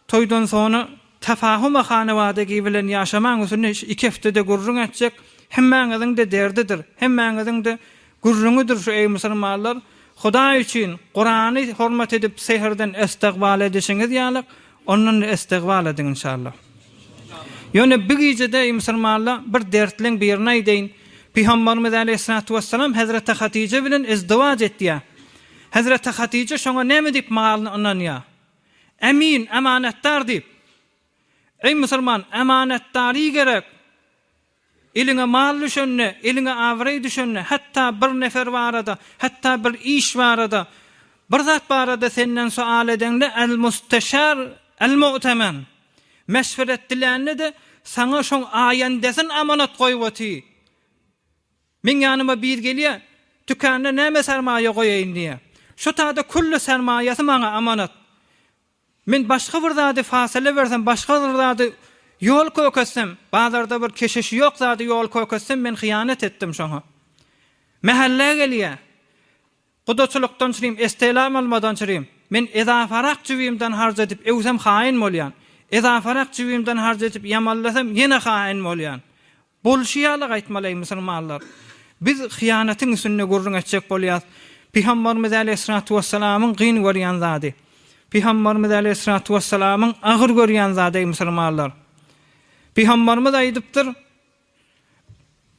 toýdan soňra Tafahuma hanabadagi bilen ýaşamaň üstünde şu iki heftede gürrüň etjek, hemmäňiziň-de derdidir, hemmäňiziň-de gürrüňidir şu eý musulmanlar, Hudaý üçin Kurany hormat edip sehrden estegbal edişiňiz ýalyk, ondan-da estegbal ediň inşallah. Ýöne bu gijede eý musulmanlar bir dertliň birini aýdaýyn, Pygambarymyz aleýhissalatu wessalam Hezreti Hatyja bilen izdiwaç etýär. Hezreti Hatyja şoňa näme diýip malyny ynanýar? Emin, amanatdar diýip. Eý musulman, amanatdary gerek. Eliňe mal düşende, eliňe abraý düşende, hatda bir nefer barada, hatda bir iş barada, bir zat barada senden sual edende el-musteşar el-mu'temen. Meşweret dilände-de saňa şoň aýandesin amanat goýup oty. Meň ýanyma bir gelýär, Tükanda näme sermaýa goýaýyn diýýär. Şo taýda külli sermaýasy maňa amanat. Men başga bir zady fasyla bersem, başga bir zady ýol köketsem, bazarda bir keşeşi ýok zady ýol köketsem, men hyýanat etdim şoňa. Mähellä gelýär. Gudaçylykdan çürim, estelam almadan çürim. Men ezafarak jübimden harç edip öwsem haýyn bolýan. Ezafarak jübimden harç edip ýamanlasam ýene haýyn bolýan. Bolşy ýaly gaýtmaly eý musulmanlar. Biz hyýanatyň üstünde gürrüň etjek bolýas. Pygambarymyz aleýhissalatu wessalamyň gyn görýän zady. Pygambarymyz aleýhissalatu wessalamyň agyr görýän zady eý musulmanlar. Pygambarymyz aýdypdyr,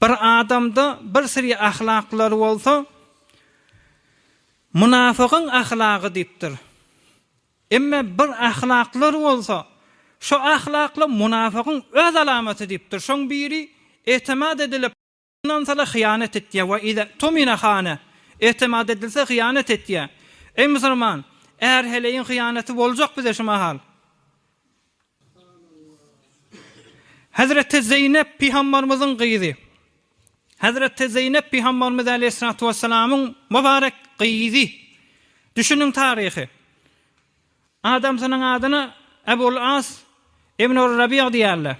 Bir adamda bir siri ahlaklar bolsa, mynafygyň ahlagy diýipdir. Emme bir ahlaklar bolsa, şo ahlaklar munafygyň öz alamaty diýipdir. Şoň biri etimat edilip ynansalar hyýanat etýär we iza tumina hana etimat edilse hyýanat etýär. Eý musulman, är-heleýiň hyýanaty boljak bize şu mahal. Hezreti Zeýnep pygambarymyzyň gyzy. Hezreti Zeýnep pygambarymyz aleýhissalatu wessalamyň mübarek gyzy. Düşüniň taryhy. Adamsynyň adyna Ebul As ibnur Rabyg diýerler.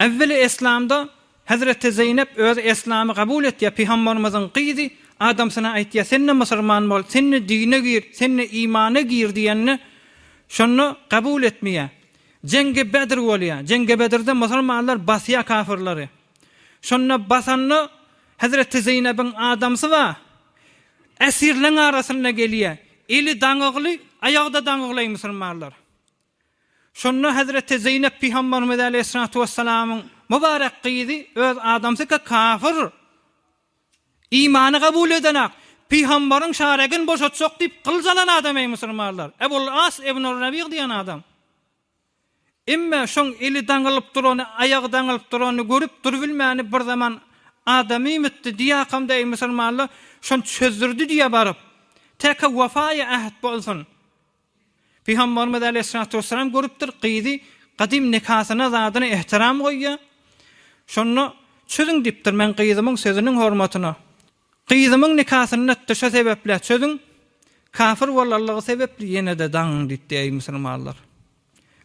Äwweli eslamda Hezreti Zeýnep özi eslamy kabul etýär, pygambarymyzyň gyzy adamsyna aýtýar, sen-de musurman bol, sen-de dine gir, sen-de imana gir diýende, şonda kabul etmeýär. Jeňgi Bedr bolýar. Jeňgi Bedrde musurmanlar basýar kafyrlary. Şonda basanda Hezreti Zeýnebiň adamsy bar. Esirleň arasynda gelýär. Eli daňygly, aýagy-da daňygly musulmanlar. Şonda Hezreti Zeýnep pygamberimiz aleýhissalatu wessalamyň mübarek gyzy öz adamsy-ka kafyr, imany kabul edenak, pygamberiň şaregini boşatjak diýip gylyç alan adam eý musulmanlar. Ebul As ibnur Rabyg diýen adam. Emme şoň eli daňylyp durany, aýagy daňylyp duranyny görüp durubilmäni bir zaman adamym itdi diýakamda eý musulmanlar, şony çözdürdi diýe baryp. Täke wefaýy äht bolsun. Pygamberimiz aleýhissalatu wessalam görüpdir, gyzy gadym nikasyna zadyna ehtiram goýýar. Şonda çözüň diýipdir, men gyzymyň sözüniň hormatyna. Gyzymyň nikasyny etdi şo sebeplä çözüň, kafir bolanlygy sebepli ýene-de daňyň diýipdi eý musulmanlar.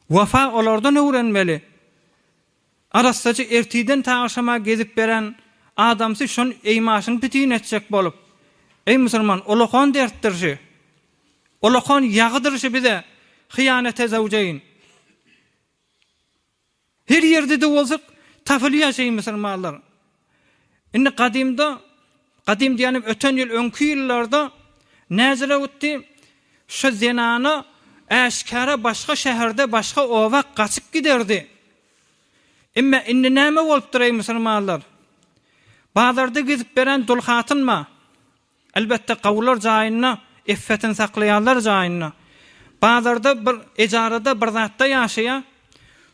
Wefa olardan öwrenmeli. Arassaçy ertirden ta agşama gezip beren adamsy şon eýmaşyny pitin etjek bolup, Eý musulman, ulakan dertdir şü. Ulakan ýagydyr şü bize hyýanete zewjeýin. Her ýerde-de bolsa tapylýar şeý musulmanlar. Indi gadymda, gadym diýenim öten ýyl, öňki ýyllarda näzire gitdi, şu zenana äşgäre başga şäherde, başga oba gaçyp giderdi. Emme indi näme bolupdyr eý musulmanlar? Bazarda gezip beren dul hatynma? Elbetde gawular jaýynda, iffetini saklaýanlar jaýynda. Bazarda bir ejarada bir zatda ýaşaýar.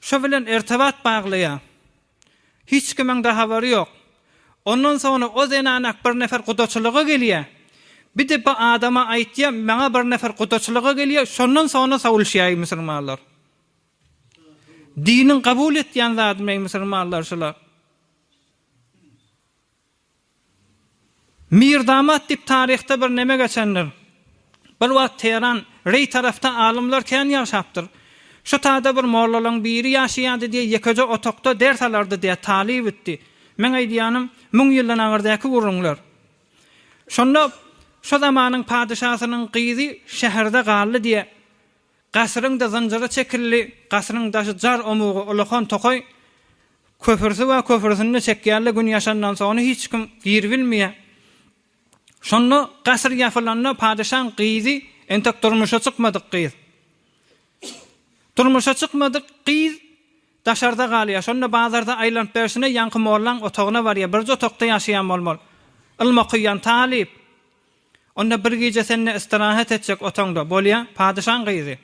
Şo bilen ertebat baglaýar. Hiç kimiň-de habary ýok. Ondan soňra o zenanak bir nefer gudaçylyga gelýär. Bir-de bu adama aýtýar, maňa bir nefer gudaçylyga gelýär, şondan soňra sowulşýar eý musulmanlar. Diniň kabul etýän zadymy eý musulmanlar şular. Mirdamat diýip taryhda bir neme geçendir. Bir wagt Teheran, Reý tarapda alymlar kän ýaşapdyr. Şu tada bir mollalaň biri ýaşaýardy diýe ýekeje otagda ders alardy diýe talyp itdi. Meň aýdýanym müň ýyldan aňyrdäki gürrüňler. Şonda şo zamanyň padyşasynyň gyzy şäherde galdy diýe. Gasyryň-da zynjyry çekildi, gasyryň daşy jar omugy ulakan tokaý, köpürsi bar, köpürsini-de çekýärler, gün ýaşandan soňra hiç kim giribilmeýär. Şonda gasyr ýapylanda padyşaň gyzy entek durmuşa çykmadyk gyz. Durmuşa çykmadyk gyz daşarda galýar. Şonda bazarda aýlanyp berşine ýaňky mollaň otagyna barýar. Birje otagda ýaşaýan bolmaly. Ylym okaýan talyp. Onda bir gije sende istirahat etjek otaňda, bolýa, padyşaň gyzy.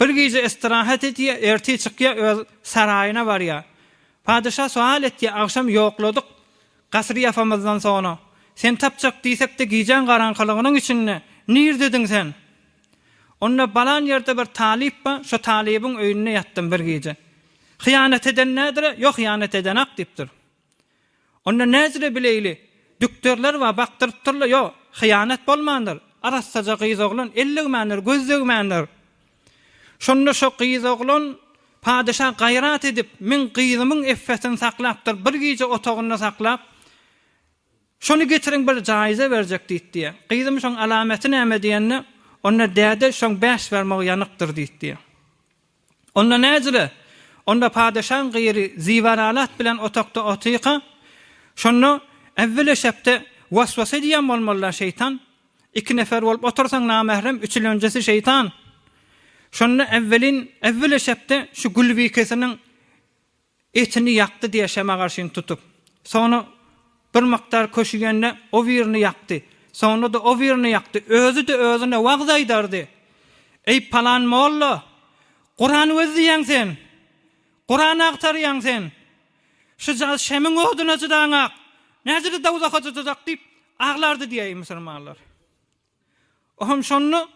Bir gije istirahat edýä, ertir çykýa, öz saraýyna barýa. Padyşa sual etýä, agşam ýokladyk, gasyr ýapamyzdan soňra. Seni tapjak diýsek-de gijäň garaňkylygynyň içinde, nirdediň sen? Onda balan ýerde bir talyp bar, şo talybyň öýünde ýatdym bir gije. Hyýanat eden nädire? Ýok, hyýanat edenak diýipdir. Onda näzire bileýli, dükderler bar, bakdyrypdyrlar, ýok, hyýanat bolmandyr, arassaja gyz oglan, el degmändir, göz degmändir. Şonda şo gyz oglan padyşa gaýrat edip, meň gyzymyň effetini saklapdyr, bir gije otagynda saklap, şony getiriň bir jaýyza berjek diýdi diýýär. Gyzym şoň alamaty näme diýende, onda däde şoň bäş barmagy ýanykdyr diýdi diýýär. Onda näjile? Onda padeşaň gyry Zibaralat bilen otagda otyka, şonda äwwel eşepde waswasa edýän bolmaly-da şeýtan. Iki nefer bolup otursaň namährem, üçülenjisi şeýtan. Şonda äwwelin, äwwel eşepde şu Gülbikesiniň Etini ýakdy diýe şema garşyny tutup. Soňra bir mukdar köşügende o birini ýakdy. Soňra-da o birini ýakdy. Özi-de özüne wagyz aýdardy. Eý, palan molla! Kuran gözleýäň sen! Kuran agtarýaň sen! Şujagaz şemiň oduna jydaňak! Näjede dowzaha jydajak diýip aglardy diýeý musulmanlar. Ohm şonda,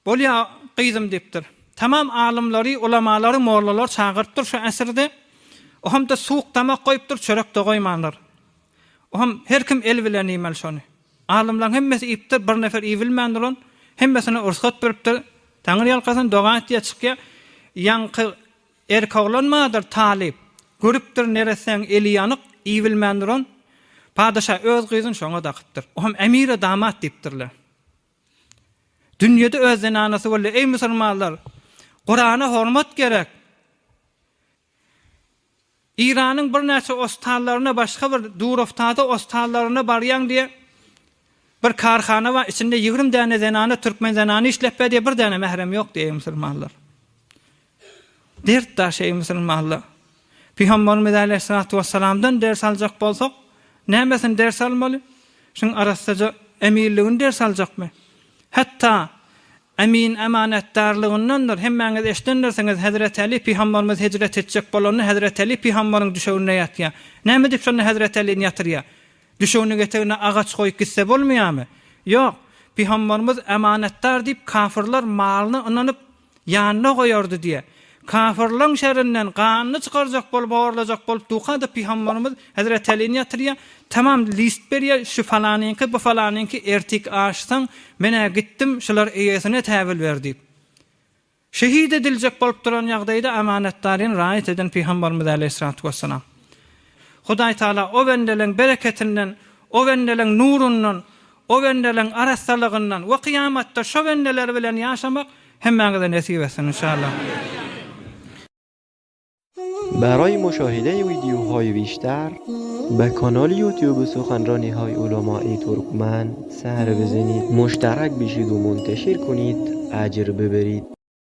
Bolýa, gyzym diýipdir. Tamam alymlary, ulamalary, mollalary çagyrypdyr şu äsirde. Ohm-da suwuk damak goýupdyr, çörek-de goýmandyr. Ohm her kim el bilen iýmeli şony. Alymlaryň hemmesi iýipdir, bir nefer iýibilmän duran, hemmesine rugsat beripdir. Taňry ýalkasyn, doga etýär, çykýar. Ýaňky erkoglan bardyr, talyp. Görüpdir neressäň eli ýanyk, iýibilmän duran. Padyşa öz gyzyny şoňa dakypdyr. Oňam emire damat diýipdirler. Dünýede öz zenanasy boldy. Eý musulmanlar! Kurana hormat gerek. Eýranyň birnäçe ostallaryna başga bir Duroftada ostallaryna barýaň diýe bir karhana bar içinde 20 däne zenana türkmen zenany işläp ber diýe bir däne mährem ýok diýe musulmanlar. Dert daş eý musulmanlar. Pygamberimiz aleýhissalatu wessalamdan ders aljak bolsak nämesini ders almaly? Şuň arassaja emirligini ders aljakmy? Hatda Emin amanatdarlygyndandyr. Hemmäňiz eşidendirsiňiz, Hezreti Äli pygamberimiz hijret etjek bolanda Hezreti Äli pygamberiň düşeginde ýatýar. Näme diýip şonda Hezreti Älini ýatyrýar? Düşeginiň etegine agaç goýup gitse bolmaýarmy? Ýok. Pygamberimiz amanatdar diýip kafyrlar malyna ynanyp Ýanyna goýardy diýýär. Kafyrlaň şerinden ganyny çykarjak bolup horlajak bolup duka-da pygamberimiz Hezreti Älini ýatyrýar. Tamam list berýär, şu falanyňky, bu falanyňky ertik aşsaň, men-ä gitdim, şular eýesine täwil ber diýip. Şehit ediljek bolup duran ýagdaýda amanatdaryny raýat eden pygamberimiz äleyhissalatu wessalam. Hudaý Taala o bendeleň bereketinden, o bendeleň nurundan, o bendeleň arassalygyndan we kyýamatda şo bendeler bilen ýaşamak hemmäňize nesip etsin inşallah. برای مشاهده ویدیوهای بیشتر به کانال یوتیوب سخنرانی های علمای ترکمن سر بزنید مشترک بشید و منتشر کنید اجر ببرید.